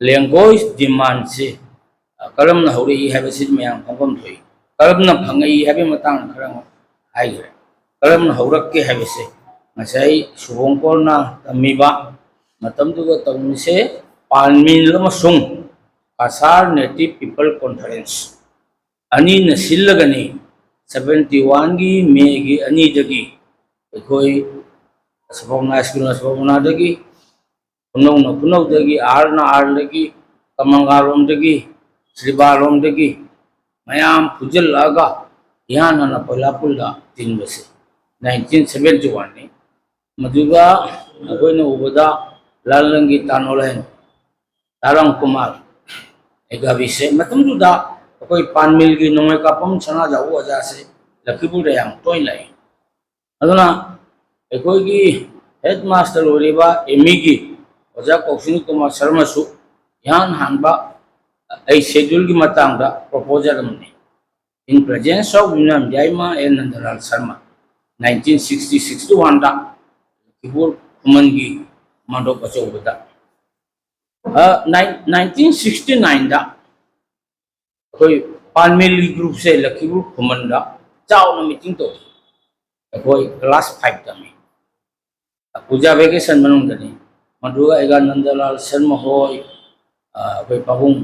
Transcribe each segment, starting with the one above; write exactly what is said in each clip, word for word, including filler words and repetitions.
Language ꯗꯤꯃꯥꯟꯁꯦ ꯀꯔꯝꯅ ꯍꯧꯔꯛꯏ ꯍꯥꯏꯕꯁꯤ ꯃꯌꯥꯝ ꯈꯪꯐꯝ ꯊꯣꯛꯏ꯫ ꯀꯔꯝꯅ ꯐꯪꯉꯛꯏ ꯍꯥꯏꯕꯒꯤ ꯃꯇꯥꯡꯗ ꯈꯔ ꯑꯃꯨꯛ ꯍꯥꯏꯈ꯭ꯔꯦ꯫ ꯀꯔꯝꯅ ꯍꯧꯔꯛꯀꯦ ꯍꯥꯏꯕꯁꯦ ꯉꯁꯥꯏ ꯁꯨꯕꯣꯡꯀꯣꯔꯅ ꯇꯝꯃꯤꯕ ꯃꯇꯝꯗꯨꯗ ꯇꯧꯔꯤꯁꯦ ꯄꯥꯟꯃꯤꯜ ꯑꯃꯁꯨꯡ ꯀꯁꯥꯔ ꯅꯦꯇꯤꯚ ꯄꯤꯄꯜ ꯀꯣꯟꯐꯔꯦꯟꯁ ꯑꯅꯤꯅ ꯁꯤꯜꯂꯒꯅꯤ꯫ ꯁꯕꯦꯟꯇꯤ ꯋꯥꯟꯒꯤ ꯃꯦꯒꯤ ꯑꯅꯤꯗꯒꯤ ꯑꯩꯈꯣꯏ ꯑꯁꯐꯥꯎꯅꯥ ꯁ꯭ꯀꯨꯜ ꯑꯁꯐꯥꯎꯅꯥꯗꯒꯤ ꯈꯨꯅꯧꯅ ꯈꯨꯅꯧꯗꯒꯤ, ꯑꯥꯔꯅ ꯑꯥꯔꯗꯒꯤ, ꯀꯃꯪꯒꯥꯔꯣꯝꯗꯒꯤ, ꯁ꯭ꯔꯤꯕꯥꯔꯣꯝꯗꯒꯤ ꯃꯌꯥꯝ ꯄꯨꯟꯁꯤꯜꯂꯛꯑꯒ ꯏꯍꯥꯟ ꯍꯥꯟꯅ ꯄꯣꯏꯂꯥꯄꯨꯜꯗ ꯇꯤꯟꯕꯁꯦ ꯅꯥꯏꯟꯇꯤꯟ ꯁꯕꯦꯟꯇꯤ ꯋꯥꯟꯅꯤ꯫ ꯃꯗꯨꯒ ꯑꯩꯈꯣꯏꯅ ꯎꯕꯗ ꯂꯥꯜꯂꯪꯒꯤ ꯇꯥꯅꯣꯂꯦꯟ, ꯇꯥꯔꯥꯝ ꯀꯨꯃꯥꯔ, ꯑꯦꯒꯥꯕꯤꯁꯦ ꯃꯇꯝꯗꯨꯗ ꯑꯩꯈꯣꯏ ꯄꯥꯟꯃꯤꯜꯒꯤ ꯅꯣꯡꯃꯩ ꯀꯥꯞꯐꯝ ꯁꯅꯥꯖꯥꯎꯕ ꯑꯣꯖꯥꯁꯦ ꯂꯛꯈꯤꯄꯨꯔꯗ ꯌꯥꯝ ꯇꯣꯏꯅ ꯂꯥꯛꯏ꯫ ꯑꯗꯨꯅ ꯑꯩꯈꯣꯏꯒꯤ ꯍꯦꯗ ꯃꯥꯁꯇꯔ ꯑꯣꯏꯔꯤꯕ ꯑꯦꯝ ꯏꯒꯤ ꯑꯣꯖꯥ ꯀꯧꯁꯤꯟ ꯀꯨꯃꯥꯔ ꯁꯔꯃꯁꯨ ꯏꯍꯥꯟ ꯍꯥꯟꯕ ꯑꯩ ꯁꯦꯗ꯭ꯌꯨꯜꯒꯤ ꯃꯇꯥꯡꯗ ꯄ꯭ꯔꯣꯄꯣꯖꯦꯜ ꯑꯃꯅꯤ꯫ In presence of ꯌꯨꯅꯥꯝ ꯌꯥꯏꯃ N Nandalal Sharma, nineteen sixty sixty ꯋꯥꯟꯗ ꯂꯛꯈꯤꯄꯨꯔ ꯈꯨꯃꯟꯒꯤ ꯃꯥꯟꯗꯣꯞ ꯑꯆꯧꯕꯗ, ꯅꯥꯏꯟꯇꯤꯟ ꯁꯤꯛꯁꯇꯤ ꯅꯥꯏꯟꯗ ꯑꯩꯈꯣꯏ ꯄꯥꯟꯃꯤꯜꯒꯤ ꯒ꯭ꯔꯨꯞꯁꯦ ꯂꯛꯈꯤꯄꯨꯔ ꯈꯨꯃꯟꯗ ꯆꯥꯎꯅ ꯃꯤꯇꯤꯡ ꯇꯧꯏ꯫ ꯑꯩꯈꯣꯏ ꯀ꯭ꯂꯥꯁ ꯐꯥꯏꯚ ꯇꯝꯃꯤ, ꯄꯨꯖꯥ ꯚꯦꯀꯦꯁꯟ ꯃꯅꯨꯡꯗꯅꯤ꯫ ꯃꯗꯨꯒ ꯑꯩꯒ ꯅꯟꯗꯂꯥꯜ ꯁꯔꯃ ꯍꯣꯏ, ꯑꯩꯈꯣꯏ ꯄꯥꯕꯨꯡ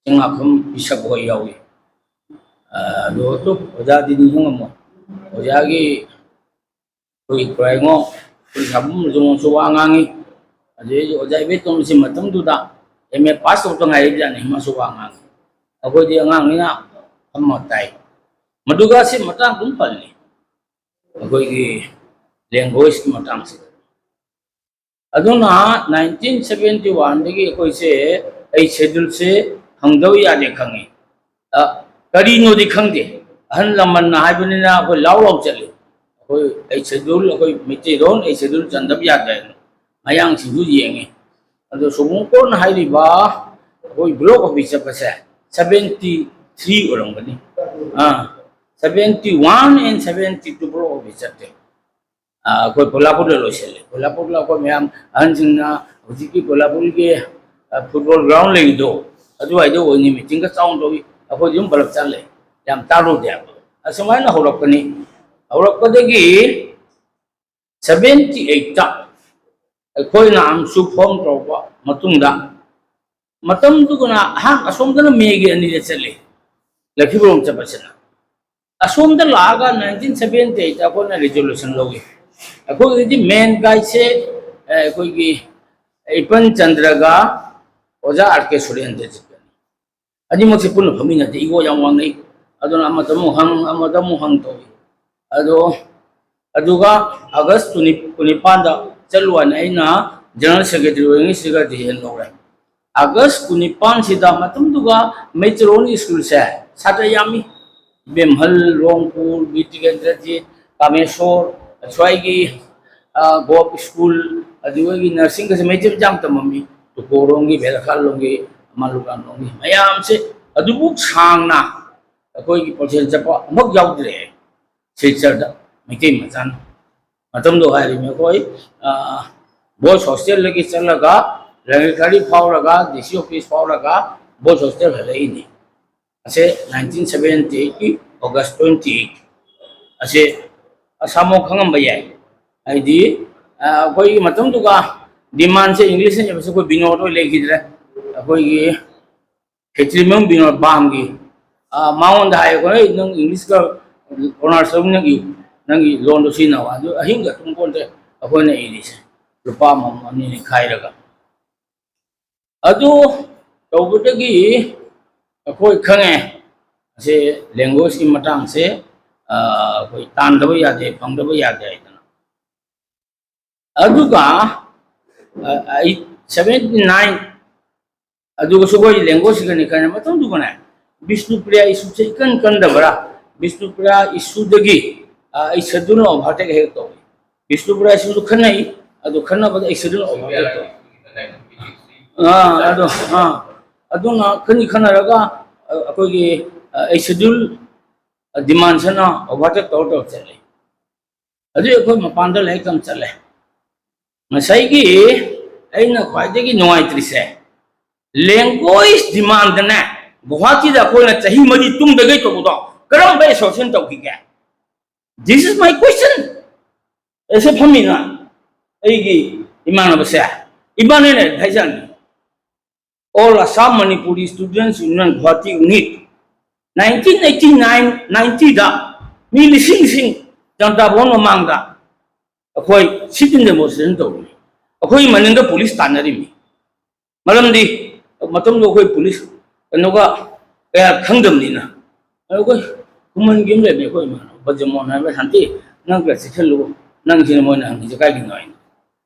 ꯆꯤꯡꯉꯥꯈꯝ ꯕꯤꯁꯞ ꯍꯣꯏ ꯌꯥꯎꯏ꯫ ꯑꯗꯨ ꯑꯣꯖꯥꯗꯤ ꯅꯤꯡꯁꯤꯡꯉꯝꯃꯣꯏ꯫ ꯑꯣꯖꯥꯒꯤ ꯑꯩꯈꯣꯏ ꯈꯨꯔꯥꯏꯉꯣ, ꯑꯩꯈꯣꯏ ꯁꯥꯕꯨꯡ ꯃꯆꯨꯉꯣꯁꯨ ꯋꯥ ꯉꯥꯡꯉꯤ꯫ ꯑꯗꯨꯗꯩꯗꯤ ꯑꯣꯖꯥ ꯏꯕꯦꯇꯣꯟꯁꯤ ꯃꯇꯝꯗꯨꯗ ꯑꯦꯝ ꯑꯦ ꯄꯥꯁ ꯇꯧꯗ ꯉꯥꯏꯔꯤꯕꯖꯥꯠꯅꯤ, ꯃꯥꯁꯨ ꯋꯥ ꯉꯥꯡꯉꯤ꯫ ꯑꯩꯈꯣꯏꯗꯤ ꯑꯉꯥꯡꯅꯤꯅ ꯐꯝꯃ ꯇꯥꯏ꯫ ꯃꯗꯨꯒ ꯁꯤ ꯃꯇꯥꯡ ꯑꯗꯨꯝ ꯄꯜꯂꯤ, ꯑꯩꯈꯣꯏꯒꯤ ꯂꯦꯡꯒ꯭ꯋꯦꯖꯀꯤ ꯃꯇꯥꯡꯁꯤꯗ꯫ ꯑꯗꯨꯅ ꯅꯥꯏꯟꯇꯤꯟ ꯁꯕꯦꯟꯇꯤ ꯋꯥꯟꯗꯒꯤ ꯑꯩꯈꯣꯏꯁꯦ ꯑꯩ ꯁꯦꯗ꯭ꯌꯨꯜꯁꯦ ꯐꯪꯗꯕ ꯌꯥꯗꯦ ꯈꯪꯉꯤ꯫ ꯀꯔꯤꯅꯣꯗꯤ ꯈꯪꯗꯦ, ꯑꯍꯜ ꯂꯃꯟꯅ ꯍꯥꯏꯕꯅꯤꯅ ꯑꯩꯈꯣꯏ ꯂꯥꯎ ꯂꯥꯎ ꯆꯠꯂꯤ꯫ ꯑꯩꯈꯣꯏ ꯑꯩ ꯁꯦꯗ꯭ꯌꯨꯜ, ꯑꯩꯈꯣꯏ ꯃꯩꯇꯩꯔꯣꯟ ꯑꯩ ꯁꯦꯗ꯭ꯌꯨꯜ ꯆꯟꯗꯕ ꯌꯥꯗ꯭ꯔꯦ ꯍꯥꯏꯅ ꯃꯌꯥꯡꯁꯤꯡꯁꯨ ꯌꯦꯡꯉꯤ꯫ ꯑꯗꯣ ꯁꯨꯕꯣꯡꯀꯣꯔꯅ ꯍꯥꯏꯔꯤꯕ ꯑꯩꯈꯣꯏ ꯕ꯭ꯂꯣꯛ ꯑꯣꯐꯤꯁ ꯆꯠꯄꯁꯦ ꯁꯕꯦꯟꯇꯤ ꯊ꯭ꯔꯤ ꯑꯣꯏꯔꯝꯒꯅꯤ꯫ ꯑꯥ, seventy one and seventy two block office ꯆꯠꯇꯦ꯫ ꯑꯩꯈꯣꯏ ꯄꯣꯂꯥꯄꯨꯔꯗ ꯂꯣꯏꯁꯤꯜꯂꯦ꯫ ꯄꯣꯂꯥꯄꯨꯔꯗ ꯑꯩꯈꯣꯏ ꯃꯌꯥꯝ ꯑꯍꯟꯁꯤꯡꯅ ꯍꯧꯖꯤꯛꯀꯤ ꯄꯣꯂꯥꯄꯨꯔꯒꯤ ꯐꯨꯠꯕꯣꯜ ꯒ꯭ꯔꯥꯎꯟ ꯂꯩꯔꯤꯗꯣ, ꯑꯗꯨꯋꯥꯏꯗ ꯑꯣꯏꯅꯤ ꯃꯤꯇꯤꯡꯒ ꯆꯥꯎꯅ ꯇꯧꯏ꯫ ꯑꯩꯈꯣꯏꯗꯤ ꯑꯗꯨꯝ ꯕꯂꯞ ꯆꯠꯂꯦ, ꯌꯥꯝ ꯇꯥꯜꯂꯨꯗꯦ ꯍꯥꯏꯕ꯫ ꯑꯁꯨꯃꯥꯏꯅ ꯍꯧꯔꯛꯄꯅꯤ꯫ ꯍꯧꯔꯛꯄꯗꯒꯤ ꯁꯚꯦꯟꯇꯤ ꯑꯩꯠꯇ ꯑꯩꯈꯣꯏꯅ ꯑꯝꯁꯨ ꯐꯣꯝ ꯇꯧꯔꯛꯄ ꯃꯇꯨꯡꯗ, ꯃꯇꯝꯗꯨꯒꯅ ꯑꯍꯥꯟ ꯑꯁꯣꯝꯗꯅ ꯃꯦꯒꯤ ꯑꯅꯤꯗ ꯆꯠꯂꯤ, ꯂꯛꯈꯤꯕꯔꯣꯝ ꯆꯠꯄꯁꯤꯅ꯫ ꯑꯁꯣꯝꯗ ꯂꯥꯛꯑꯒ ꯅꯥꯏꯟꯇꯤꯟ ꯁꯚꯦꯟꯇꯤ ꯑꯩꯠꯇ ꯑꯩꯈꯣꯏꯅ ꯔꯤꯖꯣꯂꯨꯁꯟ ꯂꯧꯏ꯫ ꯑꯩꯈꯣꯏꯒꯤꯗꯤ ꯃꯦꯟ ꯒꯥꯏꯗꯁꯦ ꯑꯩꯈꯣꯏꯒꯤ ꯏꯄꯟ ꯆꯟꯗ꯭ꯔꯒ ꯑꯣꯖꯥ ꯑꯥꯔ ꯀꯦ ꯁꯨꯔꯦꯟꯗ꯭ꯔ ꯆꯠꯄꯅꯤ꯫ ꯑꯅꯤꯃꯛꯁꯦ ꯄꯨꯟꯅ ꯐꯝꯃꯤꯟꯅꯗꯦ, ꯏꯒꯣ ꯌꯥꯝ ꯋꯥꯡꯅꯩ꯫ ꯑꯗꯨꯅ ꯑꯃꯗ ꯑꯃꯨꯛ ꯍꯪ, ꯑꯃꯗ ꯑꯃꯨꯛ ꯍꯪ ꯇꯧꯏ꯫ ꯑꯗꯣ ꯑꯗꯨꯒ ꯑꯥꯒꯁ ꯀꯨꯟꯅꯤꯄꯥꯟꯗ ꯆꯠꯂꯨ ꯍꯥꯏꯅ ꯑꯩꯅ ꯖꯦꯅꯔꯦꯜ ꯁꯦꯀ꯭ꯔꯦꯇꯔꯤ ꯑꯣꯏꯔꯤꯉꯩꯁꯤꯒ ꯗꯤꯁꯤꯖꯟ ꯂꯧꯔꯦ꯫ ꯑꯥꯒꯁ ꯀꯨꯟꯅꯤꯄꯥꯟꯁꯤꯗ ꯃꯇꯝꯗꯨꯒ ꯃꯩꯇꯩꯔꯣꯟꯒꯤ ꯁ꯭ꯀꯨꯜꯁꯦ ꯁꯥꯇ꯭ꯔ ꯌꯥꯝꯃꯤ꯫ ꯏꯕꯦꯝꯍꯜ, ꯔꯣꯡꯄꯨꯔ, ꯕꯤꯔ ꯇꯤꯀꯦꯟꯗ꯭ꯔꯖꯤꯠ, ꯀꯥꯃꯦꯁꯣꯔ, ꯁ꯭ꯋꯥꯏꯒꯤ, ꯑ, ꯒꯣꯞ ꯁ꯭ꯀꯨꯜ, ꯑꯗꯨꯒꯤ ꯅꯔꯁꯤꯡꯒꯁꯦ ꯃꯩꯇꯩ ꯃꯆꯥ ꯌꯥꯝ ꯇꯝꯃꯝꯃꯤ꯫ ꯇꯨꯀꯣꯔꯣꯝꯒꯤ, ꯕꯦꯂꯈꯥꯂꯣꯝꯒꯤ, ꯃꯥꯂꯨꯀꯥꯝꯂꯣꯝꯒꯤ ꯃꯌꯥꯝꯁꯦ ꯑꯗꯨꯃꯨꯛ ꯁꯥꯡꯅ ꯑꯩꯈꯣꯏꯒꯤ ꯄ꯭ꯔꯣꯁꯦꯁ ꯆꯠꯄ ꯑꯃꯨꯛ ꯌꯥꯎꯗ꯭ꯔꯦ ꯁꯤꯜꯆꯔꯗ ꯃꯩꯇꯩ ꯃꯆꯥꯅ꯫ ꯃꯇꯝꯗꯣ ꯍꯥꯏꯔꯤꯕꯅꯤ ꯑꯩꯈꯣꯏ, ꯑ, ꯕꯣꯏꯁ ꯍꯣꯁꯇꯦꯜꯗꯒꯤ ꯆꯠꯂꯒ ꯔꯦꯜ ꯒꯥꯔꯤ ꯐꯥꯎꯔꯒ ꯗꯤ ꯁꯤ ꯑꯣꯐꯤꯁ ꯐꯥꯎꯔꯒ ꯕꯣꯏꯁ ꯍꯣꯁꯇꯦꯜ ꯍꯜꯂꯛꯏꯅꯤ꯫ ꯑꯁꯦ ꯅꯥꯏꯟꯇꯤꯟ ꯁꯚꯦꯟꯇꯤ ꯑꯩꯠꯀꯤ ꯑꯣꯒꯁ ꯇ꯭ꯋꯦꯟꯇꯤ ꯑꯩꯠ ꯑꯁꯦ ꯑꯁꯥꯃꯣ ꯈꯪꯉꯝꯕ ꯌꯥꯏ꯫ ꯍꯥꯏꯗꯤ, ꯑ, ꯑꯩꯈꯣꯏꯒꯤ ꯃꯇꯝꯗꯨꯒ ꯗꯤꯃꯥꯟꯁꯦ ꯏꯪꯂꯤꯁꯅ ꯏꯕꯁꯦ ꯑꯩꯈꯣꯏ ꯕꯤꯅꯣꯗ ꯑꯣꯏ ꯂꯩꯈꯤꯗ꯭ꯔꯦ꯫ ꯑꯩꯈꯣꯏꯒꯤ ꯈꯦꯇ꯭ꯔꯤꯃꯌꯨꯝ ꯕꯤꯅꯣꯗ ꯕꯥꯝꯒꯤ, ꯑ, ꯃꯉꯣꯟꯗ ꯍꯥꯏꯌꯦ, "ꯑꯩꯈꯣꯏ ꯅꯪ ꯏꯪꯂꯤꯁꯀ ꯑꯣꯅꯔꯁ ꯂꯧꯅꯤ, ꯅꯪꯒꯤ, ꯅꯪꯒꯤ ꯂꯣꯟꯗꯣ ꯁꯤꯖꯤꯟꯅꯧ"꯫ ꯑꯗꯨ ꯑꯍꯤꯡꯒ ꯇꯨꯝꯄꯣꯟꯇꯦ ꯑꯩꯈꯣꯏꯅ ꯏꯔꯤꯁꯦ, ꯂꯨꯄꯥ ꯑꯃꯃꯝ ꯑꯅꯤꯅꯤ ꯈꯥꯏꯔꯒ꯫ ꯑꯗꯨ ꯇꯧꯕꯗꯒꯤ ꯑꯩꯈꯣꯏ ꯈꯪꯉꯦ, ꯑꯁꯤ ꯂꯦꯡꯒ꯭ꯋꯦꯖꯀꯤ ꯃꯇꯥꯡꯁꯦ, ꯑ, ꯑꯩꯈꯣꯏ ꯇꯥꯟꯗꯕ ꯌꯥꯗꯦ, ꯐꯪꯗꯕ ꯌꯥꯗꯦ ꯍꯥꯏꯗꯅ꯫ ꯑꯗꯨꯒ, ꯑ, ꯑꯩ ꯁꯚꯦꯟꯇꯤ ꯅꯥꯏꯟ, ꯑꯗꯨꯒꯁꯨ ꯑꯩꯈꯣꯏ ꯂꯦꯡꯒ꯭ꯋꯦꯖꯁꯤꯒꯅꯤ ꯀꯥꯏꯅ ꯃꯇꯝꯗꯨꯒꯅꯦ, ꯕꯤꯁꯅꯨꯄ꯭ꯔꯤꯌꯥ ꯏꯁꯨꯁꯦ ꯏꯀꯟ ꯀꯟꯗꯕ꯭ꯔꯥ? ꯕꯤꯁꯅꯨꯄ꯭ꯔꯤꯌꯥ ꯏꯁꯨꯗꯒꯤ, ꯑ, ꯑꯩ ꯁꯦꯗꯨꯜꯅ ꯑꯣꯚꯔꯇꯦꯛ ꯍꯦꯛ ꯇꯧꯏ꯫ ꯕꯤꯁꯅꯨꯄꯨꯔ ꯍꯥꯏꯁꯤꯁꯨ ꯈꯟꯅꯩ, ꯑꯗꯨ ꯈꯟꯅꯕꯗ ꯑꯩ ꯁꯦꯗꯨꯜ ꯑꯣꯚꯔꯇꯦꯛ ꯇꯧꯏ꯫ ꯑꯥ, ꯑꯗꯣ, ꯑꯥ, ꯑꯗꯨꯅ ꯈꯟꯗꯤ ꯈꯟꯅꯔꯒ, ꯑ, ꯑꯩꯈꯣꯏꯒꯤ, ꯑ, ꯑꯩ ꯁꯦꯗꯨꯜ, ꯑ, ꯗꯤꯃꯥꯟꯁꯟꯅ ꯑꯣꯚꯔꯇꯦꯛ ꯇꯧꯔ ꯇꯧꯔ ꯆꯠꯂꯤ꯫ ꯑꯗꯨꯏ ꯑꯩꯈꯣꯏ ꯃꯄꯥꯟꯗ ꯂꯥꯏꯔꯤꯛ ꯇꯝ ꯆꯠꯂꯦ꯫ ꯉꯁꯥꯏꯒꯤ ꯑꯩꯅ ꯈ꯭ꯋꯥꯏꯗꯒꯤ ꯅꯨꯡꯉꯥꯏꯇ꯭ꯔꯤꯁꯦ, ꯂꯦꯡꯒ꯭ꯋꯦꯖ ꯗꯤꯃꯥꯟꯗꯅꯦ, ꯒꯨꯋꯥꯍꯥꯇꯤꯗ ꯑꯩꯈꯣꯏꯅ ꯆꯍꯤ ꯃꯔꯤ ꯇꯨꯝꯗꯈꯩ ꯇꯧꯕꯗꯣ ꯀꯔꯝꯕ association ꯇꯧꯈꯤꯒꯦ? This is my question. ꯑꯩꯁꯦ ꯐꯝꯃꯤꯅ ꯑꯩꯒꯤ ꯏꯃꯥꯟꯅꯕꯁꯦ, ꯏꯕꯥꯅꯤꯅ ꯍꯥꯏꯖꯔꯅꯤ, All Assam Manipuri Students Union Guwahati Unit, nineteen eighty-nine ninety-ꯗ ꯃꯤ ꯂꯤꯁꯤꯡ ꯂꯤꯁꯤꯡ ꯖꯅꯇꯥ ꯚꯕꯟ ꯃꯃꯥꯡꯗ ꯑꯩꯈꯣꯏ ꯁꯤꯠ ꯏꯟ ꯗꯦꯃꯣꯟꯁꯇ꯭ꯔꯦꯁꯟ ꯇꯧꯔꯤ꯫ ꯑꯩꯈꯣꯏꯒꯤ ꯃꯅꯤꯡꯗ ꯄꯨꯂꯤꯁ ꯇꯥꯟꯅꯔꯤꯃꯤ꯫ ꯃꯔꯝꯗꯤ ꯃꯇꯝꯗꯨ ꯑꯩꯈꯣꯏ ꯄꯨꯂꯤꯁ ꯀꯩꯅꯣꯒ ꯀꯌꯥ ꯈꯪꯗꯕꯅꯤꯅ꯫ ꯑꯗꯣ ꯑꯩꯈꯣꯏ ꯈꯨꯃꯟꯒꯤ ꯑꯃ ꯂꯩꯕꯅꯦ, ꯑꯩꯈꯣꯏ ꯏꯃꯥꯟꯅꯕ ꯕꯖꯃꯣꯍꯟ ꯍꯥꯏꯕ, "ꯁꯥꯟꯇꯤ, ꯅꯪ ꯈꯔ ꯆꯦꯛꯁꯤꯜꯂꯨ, ꯅꯪꯁꯤꯅ ꯃꯣꯏꯅ ꯍꯪꯉꯤꯁꯦ ꯀꯥꯏꯗꯒꯤꯅꯣ?" ꯍꯥꯏꯅ꯫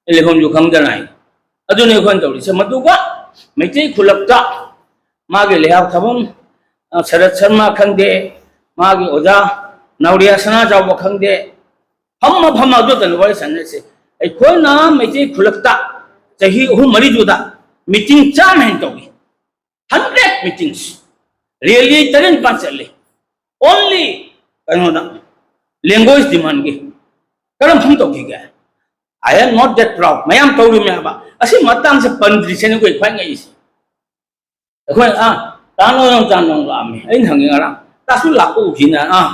ꯑꯩ ꯂꯩꯐꯝꯁꯨ ꯈꯪꯗꯅ ꯍꯥꯏꯅ꯫ ꯑꯗꯨꯅꯤ ꯑꯩꯈꯣꯏꯅ ꯇꯧꯔꯤꯁꯦ꯫ ꯃꯗꯨꯒ ꯃꯩꯇꯩ ꯈꯨꯜꯂꯛꯇ ꯃꯥꯒꯤ ꯂꯩꯍꯥꯎ ꯊꯥꯐꯝ, ꯑ, ꯁꯔꯠ ꯁꯔꯃ ꯈꯪꯗꯦ, ꯃꯥꯒꯤ ꯑꯣꯖꯥ ꯅꯥꯎꯔꯤꯌꯥ ꯁꯅꯥꯖꯥꯎꯕ ꯈꯪꯗꯦ, ꯐꯝꯃ ꯐꯝꯃ ꯑꯗꯨꯗꯅ ꯋꯥꯔꯤ ꯁꯥꯟꯅꯔꯤꯁꯦ꯫ ꯑꯩꯈꯣꯏꯅ ꯃꯩꯇꯩ ꯈꯨꯜꯂꯛꯇ ꯆꯍꯤ ꯑꯍꯨꯝ ꯃꯔꯤꯗꯨꯗ ꯃꯤꯇꯤꯡ ꯆꯥꯝꯃ ꯍꯦꯟꯅ ꯇꯧꯏ꯫ Hundred meetings, ꯔꯦꯂꯤ ꯇꯔꯦꯠ ꯅꯤꯄꯥꯜ ꯆꯠꯂꯤ꯫ Only ꯀꯩꯅꯣꯗ, ꯂꯦꯡꯒ꯭ꯋꯦꯖ ꯗꯤꯃꯥꯟꯒꯤ꯫ ꯀꯔꯝ ꯐꯝ ꯇꯧꯈꯤꯒꯦ? I am not that proud. ꯃꯌꯥꯝ ꯇꯧꯔꯤꯃꯦ ꯍꯥꯏꯕ꯫ ꯑꯁꯤ ꯃꯇꯥꯡꯁꯦ ꯄꯟꯗ꯭ꯔꯤꯁꯦ ꯑꯩꯈꯣꯏ ꯈ꯭ꯋꯥꯏ ꯉꯛꯏꯁꯦ꯫ ꯑꯩꯈꯣꯏꯅ, "ꯑꯥ, ꯇꯥ ꯅꯣꯡ ꯆꯥ ꯅꯣꯡ ꯂꯥꯛꯑꯝꯃꯤ꯫ ꯑꯩꯅ ꯍꯪꯉꯤ ꯉꯔꯥꯡ, ꯇꯥꯁꯨ ꯂꯥꯛꯄ ꯎꯈꯤꯅ?" ꯑꯥ,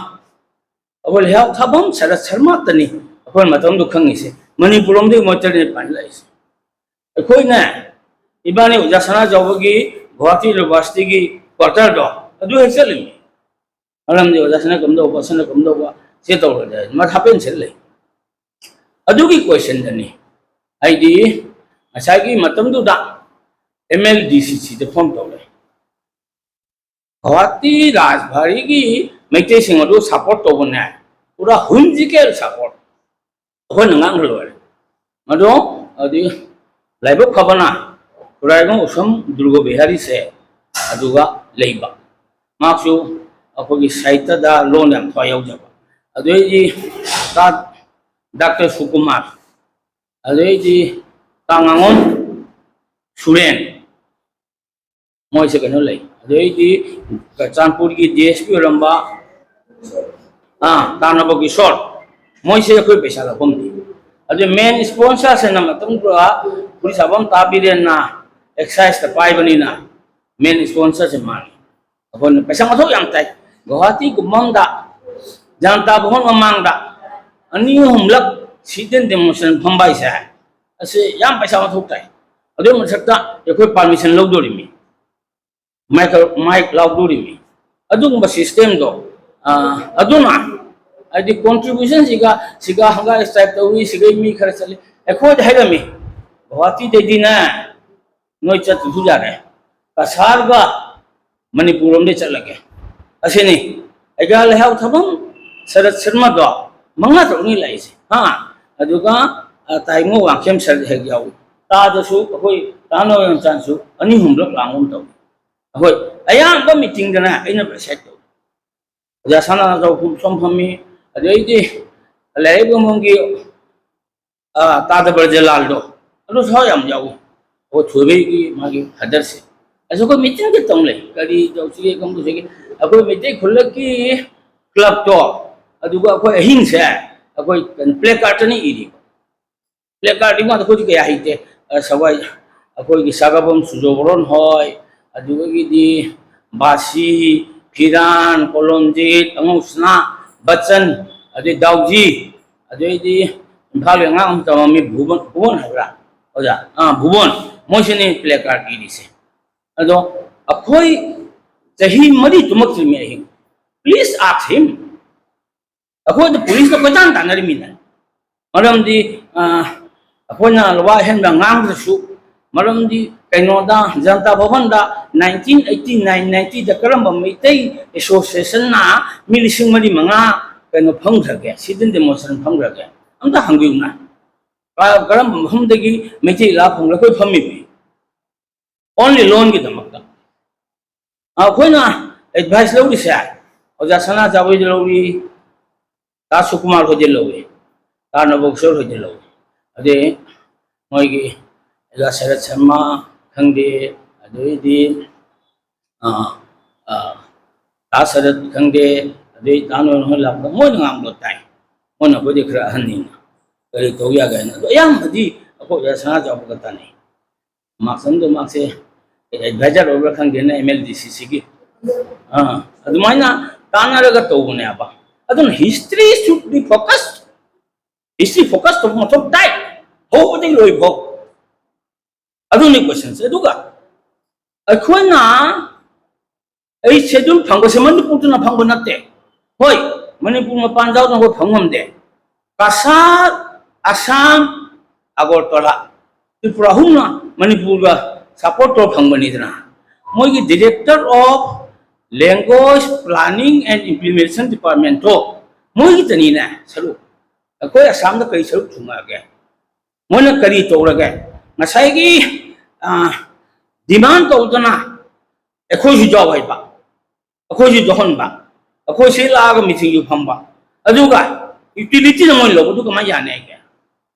ꯑꯩꯈꯣꯏ ꯂꯩꯍꯥꯎ ꯊꯥꯐꯝ ꯁꯔꯠ ꯁꯔꯃꯇꯅꯤ ꯑꯩꯈꯣꯏ ꯃꯇꯝꯗꯨ ꯈꯪꯉꯤꯁꯦ꯫ ꯃꯅꯤꯄꯨꯔ ꯂꯣꯝꯗꯒꯤ ꯃꯣꯏ ꯇꯔꯦꯠ ꯅꯤꯄꯥꯜ ꯂꯥꯛꯏꯁꯦ꯫ ꯑꯩꯈꯣꯏꯅ, ꯏꯕꯥꯅꯤ ꯑꯣꯖꯥ ꯁꯅꯥꯖꯥꯎꯕꯒꯤ ꯒꯨꯋꯥꯍꯥꯇꯤ ꯌꯨꯅꯤꯚꯔꯁꯤꯇꯤꯒꯤ ꯀ꯭ꯋꯥꯇꯔꯗꯣ ꯑꯗꯨ ꯍꯦꯛ ꯆꯠꯂꯤꯃꯤ꯫ ꯃꯔꯝꯗꯤ ꯑꯣꯖꯥꯁꯤꯅ ꯀꯝꯗꯧꯕ, ꯑꯁꯤꯅ ꯀꯝꯗꯧꯕ, ꯁꯤ ꯇꯧꯔꯣꯏꯗ꯭ꯔꯦ, ꯃꯥ ꯍꯥꯞꯄꯦꯟ ꯁꯦꯠ ꯂꯩ꯫ ꯑꯗꯨꯒꯤ ꯀꯣꯏꯁꯟꯗꯅꯤ ꯑꯩꯗꯤ ꯉꯁꯥꯏꯒꯤ ꯃꯇꯝꯗꯨꯗ ꯑꯦꯝ ꯑꯦꯜ ꯗꯤ ꯁꯤ ꯁꯤꯗ ꯐꯣꯟ ꯇꯧꯔꯦ꯫ ꯒꯨꯋꯥꯍꯥꯇꯤ ꯔꯥꯖꯚꯥꯔꯤꯒꯤ ꯃꯩꯇꯩꯁꯤꯡ ꯑꯗꯨ ꯁꯞꯄꯣꯔꯠ ꯇꯧꯕꯅꯦ, ꯄꯨꯔꯥ ꯍꯨꯝꯖꯤꯀꯦꯜ ꯁꯞꯄꯣꯔꯠ꯫ ꯑꯩꯈꯣꯏꯅ ꯉꯥꯡꯈ꯭ꯔ ꯂꯣꯏꯔꯦ꯫ ꯃꯗꯣ ꯑꯗꯨꯗꯤ ꯂꯥꯏꯕꯛ ꯐꯕꯅ ꯈꯨꯔꯥꯏꯒꯣꯡ ꯎꯁꯝ ꯗꯨꯔꯒ ꯕꯤꯍꯥꯔꯤꯁꯦ ꯑꯗꯨꯒ ꯂꯩꯕ꯫ ꯃꯍꯥꯛꯁꯨ ꯑꯩꯈꯣꯏꯒꯤ ꯁꯥꯍꯤꯇ꯭ꯌꯗ ꯂꯣꯟ ꯌꯥꯝ ꯊꯋꯥꯏ ꯌꯥꯎꯖꯕ꯫ ꯑꯗꯨꯗꯩꯗꯤ ꯗꯥ-, ꯗꯥꯛꯇꯔ ꯁꯨꯀꯨꯃꯥꯔ, ꯑꯗꯨꯗꯩꯗꯤ ꯇꯥ ꯉꯥꯉꯣꯝ ꯁꯨꯔꯦꯟ, ꯃꯣꯏꯁꯦ ꯀꯩꯅꯣ ꯂꯩ꯫ ꯑꯗꯨꯗꯩꯗꯤ ꯆꯨꯔꯆꯥꯟꯄꯨꯔꯒꯤ ꯗꯤ ꯑꯦꯁ ꯄꯤ ꯑꯣꯏꯔꯝꯕ, ꯑꯥ, ꯇꯥꯅꯕ ꯀꯤꯁꯣꯔ, ꯃꯣꯏꯁꯦ ꯑꯩꯈꯣꯏ ꯄꯩꯁꯥ ꯂꯧꯐꯝꯗꯤ꯫ ꯑꯗꯨ ꯃꯦꯟ ꯏꯁꯄꯣꯟꯁꯔꯁꯤꯅ ꯃꯇꯝꯗꯨꯗ ꯐꯨꯔꯤꯠ ꯁꯥꯐꯝ ꯇꯥ ꯕꯤꯔꯦꯟꯅ, ꯑꯦꯛꯁꯥꯏꯖꯇ ꯄꯥꯏꯕꯅꯤꯅ ꯃꯦꯟ ꯏꯁꯄꯣꯟꯁꯔꯁꯦ ꯃꯥꯅꯤ꯫ ꯑꯩꯈꯣꯏꯅ ꯄꯩꯁꯥ ꯃꯊꯧ ꯌꯥꯝ ꯇꯥꯏ꯫ ꯒꯨꯋꯥꯍꯥꯇꯤꯒꯨꯝꯕ ꯑꯃꯗ ꯖꯅꯇꯥ ꯚꯕꯟ ꯃꯃꯥꯡꯗ ꯑꯅꯤ ꯑꯍꯨꯝꯂꯛ ꯁꯤꯠ ꯑꯦꯟ ꯗꯦꯃꯣꯟꯁꯇ꯭ꯔꯦꯁꯟ ꯐꯝꯕ ꯍꯥꯏꯁꯦ, ꯑꯁꯤ ꯌꯥꯝ ꯄꯩꯁꯥ ꯃꯊꯧ ꯇꯥꯏ꯫ ꯑꯗꯨꯒꯤ ꯃꯊꯛꯇ ꯑꯩꯈꯣꯏ ꯄꯥꯔꯃꯤꯁꯟ ꯂꯧꯗꯣꯔꯤꯃꯤ, ꯃꯥꯏꯛ ꯂꯥꯎꯗꯣꯔꯤꯃꯤ꯫ ꯑꯗꯨꯒꯨꯝꯕ ꯁꯤꯁꯇꯦꯝꯗꯣ, ꯑꯗꯨꯅ ꯍꯥꯏꯗꯤ ꯀꯣꯟꯇ꯭ꯔꯤꯕ꯭ꯌꯨꯁꯟꯁꯤꯒ ꯁꯤꯒ ꯍꯪꯒꯥ ꯁ꯭ꯇ꯭ꯔꯥꯏꯛ ꯇꯧꯏ, ꯁꯤꯒꯩ ꯃꯤ ꯈꯔ ꯆꯠꯂꯤ꯫ ꯑꯩꯈꯣꯏꯗ ꯍꯥꯏꯔꯝꯃꯤ, ꯒꯨꯋꯥꯍꯥꯇꯤꯗꯩꯗꯤꯅꯦ ꯅꯣꯏ ꯆꯠꯇ꯭ꯔꯁꯨ ꯌꯥꯔꯦ, ꯀꯁꯥꯔꯒ ꯃꯅꯤꯄꯨꯔ ꯂꯣꯝꯗꯩ ꯆꯠꯂꯒꯦ꯫ ꯑꯁꯤꯅꯤ ꯑꯩꯒ ꯂꯩꯍꯥꯎ ꯊꯕꯝ ꯁꯔꯠ ꯁꯔꯃꯗꯣ ꯃꯉꯥ ꯇꯔꯨꯛꯅꯤ ꯂꯥꯛꯏꯁꯦ꯫ ꯍꯥ? ꯑꯗꯨꯒ, ꯑ, ꯇꯥꯏꯉꯣ ꯋꯥꯡꯈꯦꯝ ꯁꯔꯠ ꯍꯦꯛ ꯌꯥꯎꯏ꯫ ꯇꯥꯗꯁꯨ ꯑꯩꯈꯣꯏ ꯇꯥ ꯅꯣꯡꯉꯥꯟꯕꯝꯁꯨ ꯑꯅꯤ ꯑꯍꯨꯝꯂꯛ ꯂꯥꯡꯒꯨꯝ ꯇꯧꯏ꯫ ꯑꯩꯈꯣꯏ ꯑꯌꯥꯝꯕ ꯃꯤꯇꯤꯡꯗꯅ ꯑꯩꯅ ꯄ꯭ꯔꯤꯁꯥꯏꯠ ꯇꯧꯏ꯫ ꯑꯣꯖꯥ ꯁꯅꯥꯖꯥꯎ ꯁꯣꯝ ꯐꯝꯃꯤ, ꯑꯗꯩꯗꯤ ꯂꯥꯏꯔꯤꯛ ꯌꯣꯟꯐꯝꯒꯤ, ꯑ, ꯇꯥꯗ ꯕ꯭ꯔꯖꯂꯥꯜꯗꯣ, ꯑꯗꯨꯁꯨ ꯌꯥꯝ ꯌꯥꯎꯏ꯫ ꯑꯩꯈꯣꯏ ꯊꯣꯏꯕꯩꯒꯤ ꯃꯥꯒꯤ ꯐꯥꯗꯔꯁꯦ꯫ ꯑꯁ, ꯑꯩꯈꯣꯏ ꯃꯤꯇꯤꯡꯗꯤ ꯇꯧ ꯂꯩ, ꯀꯔꯤ ꯇꯧꯁꯤꯒꯦ, ꯀꯝꯗꯧꯁꯤꯒꯦ? ꯑꯩꯈꯣꯏ ꯃꯩꯇꯩ ꯈꯨꯜꯂꯛꯀꯤ ꯀ꯭ꯂꯕꯇꯣ, ꯑꯗꯨꯒ ꯑꯩꯈꯣꯏ ꯑꯍꯤꯡꯁꯦ ꯑꯩꯈꯣꯏ ꯀꯩꯅꯣ ꯄ꯭ꯂꯦ ꯀꯥꯔꯠꯇꯅ ꯏꯔꯤꯕ꯫ ꯄ꯭ꯂꯦ ꯀꯥꯔꯠ ꯏꯃꯥꯗ ꯑꯩꯈꯣꯏꯗꯤ ꯀꯌꯥ ꯍꯩꯇꯦ꯫ ꯑꯁ, ꯑꯩꯈꯣꯏ, ꯑꯩꯈꯣꯏꯒꯤ ꯁꯥꯒꯥꯕꯝ ꯁꯨꯖꯣꯕꯔꯣꯟ ꯍꯣꯏ, ꯑꯗꯨꯗꯒꯤꯗꯤ ꯕꯥꯁꯤ, ꯐꯤꯔꯥꯟ, ꯀꯣꯂꯣꯝꯖꯤꯠ, ꯑꯉꯧꯁꯅꯥ, ꯕꯆꯟ, ꯑꯗꯩ ꯗꯥꯎꯖꯤ, ꯑꯗꯩꯗꯤ ꯏꯝꯐꯥꯜꯒꯤ ꯑꯉꯥꯡ ꯑꯃ ꯇꯝꯃꯝꯃꯤ, ꯚꯨꯕꯟ, ꯚꯨꯕꯟ ꯍꯥꯏꯕ꯭ꯔꯥ? ꯑꯣꯖꯥ, ꯑꯥ, ꯚꯨꯕꯟ, ꯃꯣꯏꯁꯤꯅꯤ ꯄ꯭ꯂꯦ ꯀꯥꯔꯠ ꯏꯔꯤꯁꯦ꯫ ꯑꯗꯣ ꯑꯩꯈꯣꯏ ꯆꯍꯤ ꯃꯔꯤ ꯇꯨꯝꯃꯛꯇ꯭ꯔꯤꯃꯤ ꯑꯍꯤꯡ꯫ Please ask him꯫ ꯑꯩꯈꯣꯏꯗ ꯄꯨꯂꯤꯁꯅ ꯀꯣꯏꯇꯥꯟ ꯇꯥꯟꯅꯔꯤꯃꯤꯅꯦ꯫ ꯃꯔꯝꯗꯤ, ꯑ, ꯑꯩꯈꯣꯏꯅ ꯂꯨꯋꯥ ꯑꯍꯦꯟꯕ ꯉꯥꯡꯗ꯭ꯔꯁꯨ, ꯃꯔꯝꯗꯤ ꯀꯩꯅꯣꯗ, Janata ꯚꯕꯟꯗ nineteen eighty nine ninety ꯗ ꯀꯔꯝꯕ ꯃꯩꯇꯩ ꯑꯦꯁꯣꯁꯤꯌꯦꯁꯟꯅ ꯃꯤ ꯂꯤꯁꯤꯡ ꯃꯔꯤ ꯃꯉꯥ ꯀꯩꯅꯣ ꯐꯝꯈ꯭ꯔꯒꯦ, ꯁꯤꯠ ꯑꯦꯟ ꯗꯦꯃꯣꯟꯁꯇ꯭ꯔꯦꯁꯟ ꯐꯝꯈ꯭ꯔꯒꯦ? ꯑꯝꯇ ꯍꯪꯕꯤꯌꯨꯅ꯫ ꯀ-, ꯀꯔꯝꯕ ꯃꯐꯝꯗꯒꯤ ꯃꯩꯇꯩ ꯂꯥꯛꯑ ꯐꯝꯈ꯭ꯔꯦ? ꯑꯩꯈꯣꯏ ꯐꯝꯃꯤꯕꯤ꯫ Only ꯂꯣꯟꯒꯤꯗꯃꯛꯇ꯫ ꯑꯩꯈꯣꯏꯅ ꯑꯦꯗꯚꯥꯏꯁ ꯂꯧꯔꯤꯁꯦ ꯑꯣꯖꯥ ꯁꯅꯥꯖꯥꯎ ꯍꯣꯏꯗ ꯂꯧꯏ, ꯇꯥ ꯁꯨꯀꯨꯃꯥꯔ ꯍꯣꯏꯗ ꯂꯧꯏ, ꯇꯥ ꯅꯕꯣꯀꯤꯁꯣꯔ ꯍꯣꯏꯗ ꯂꯧꯏ, ꯑꯗꯩ ꯃꯣꯏꯒꯤ ꯑꯣꯖꯥ ꯁꯔꯠ ꯁꯔꯃ ꯈꯪꯗꯦ, ꯑꯗꯩꯗꯤ, ꯑ, ꯑ, ꯇꯥ ꯁꯔꯠ ꯈꯪꯗꯦ, ꯑꯗꯩ ꯇꯥ ꯅꯣꯏ ꯍꯣꯏ ꯂꯥꯛꯄꯗ ꯃꯣꯏꯅ ꯉꯥꯡꯕ ꯇꯥꯏ꯫ ꯃꯣꯏꯅ ꯑꯩꯈꯣꯏꯗꯤ ꯈꯔ ꯑꯍꯟꯅꯤꯅ ꯀꯔꯤ ꯇꯧ ꯌꯥꯒꯦ ꯍꯥꯏꯅ꯫ ꯑꯗꯣ ꯑꯌꯥꯝꯕꯗꯤ ꯑꯩꯈꯣꯏ ꯑꯣꯖꯥ ꯁꯅꯥꯖꯥꯎꯕꯒ ꯇꯥꯟꯅꯩ꯫ ꯃꯥꯔꯛꯁꯟꯗꯣ ꯃꯥꯁꯦ ꯑꯦꯗꯚꯥꯏꯖꯔ ꯑꯣꯏꯕ꯭ꯔꯥ ꯈꯪꯗꯦꯅ ꯑꯦꯝ ꯑꯦꯜ ꯗꯤ ꯁꯤ ꯁꯤꯒꯤ꯫ ꯑꯥ, ꯑꯗꯨꯃꯥꯏꯅ ꯇꯥꯟꯅꯔꯒ ꯇꯧꯕꯅꯦꯕ꯫ ꯑꯗꯨꯅ history should be focused, history focus ꯇꯧꯕ ꯃꯊꯧ ꯇꯥꯏ, ꯍꯧꯕꯗꯒꯤ ꯂꯣꯏꯐꯥꯎ꯫ ꯑꯗꯨꯅꯤ ꯀꯣꯏꯁꯟꯁꯦ꯫ ꯑꯗꯨꯒ ꯑꯩꯈꯣꯏꯅ ꯑꯩꯠ ꯁꯦꯗꯨꯜ ꯐꯪꯕꯁꯦ ꯃꯅꯤꯄꯨꯔꯗꯨꯅ ꯐꯪꯕ ꯅꯠꯇꯦ꯫ ꯍꯣꯏ, ꯃꯅꯤꯄꯨꯔ ꯃꯄꯥꯟ ꯌꯥꯎꯗꯅ ꯑꯩꯈꯣꯏ ꯐꯪ ꯉꯝꯗꯦ꯫ ꯀꯁꯥꯔ, ꯑꯁꯥꯝ, ꯑꯒꯔꯇꯂꯥ, ꯇ꯭ꯔꯤꯄꯨꯔꯥ ꯑꯍꯨꯝꯅ ꯃꯅꯤꯄꯨꯔꯒ ꯁꯞꯄꯣꯔꯠ ꯇꯧꯔ ꯐꯪꯕꯅꯤꯗꯅ꯫ ꯃꯣꯏꯒꯤ Director of Language Planning and Implementation Department ꯇꯣ ꯃꯣꯏꯒꯤꯇꯅꯤꯅꯦ ꯁꯔꯨꯛ꯫ ꯑꯩꯈꯣꯏ ꯑꯁꯥꯝꯗ ꯀꯔꯤ ꯁꯔꯨꯛ ꯊꯨꯡꯉꯛꯑꯒꯦ? ꯃꯣꯏꯅ ꯀꯔꯤ ꯇꯧꯔꯒꯦ? ꯉꯁꯥꯏꯒꯤ, ꯑ, demand ꯇꯧꯗꯅ ꯑꯩꯈꯣꯏꯁꯨ ꯌꯥꯎ ꯍꯥꯏꯕ, ꯑꯩꯈꯣꯏꯁꯨ ꯌꯥꯎꯍꯟꯕ, ꯑꯩꯈꯣꯏ ꯁꯤ ꯂꯥꯛꯑꯒ ꯃꯤꯇꯤꯡꯁꯨ ꯐꯝꯕ, ꯑꯗꯨꯒ utility ꯅ ꯃꯣꯏ ꯂꯧꯕꯗꯨ ꯀꯃꯥꯏꯅ ꯌꯥꯅꯤ ꯍꯥꯏꯒꯦ?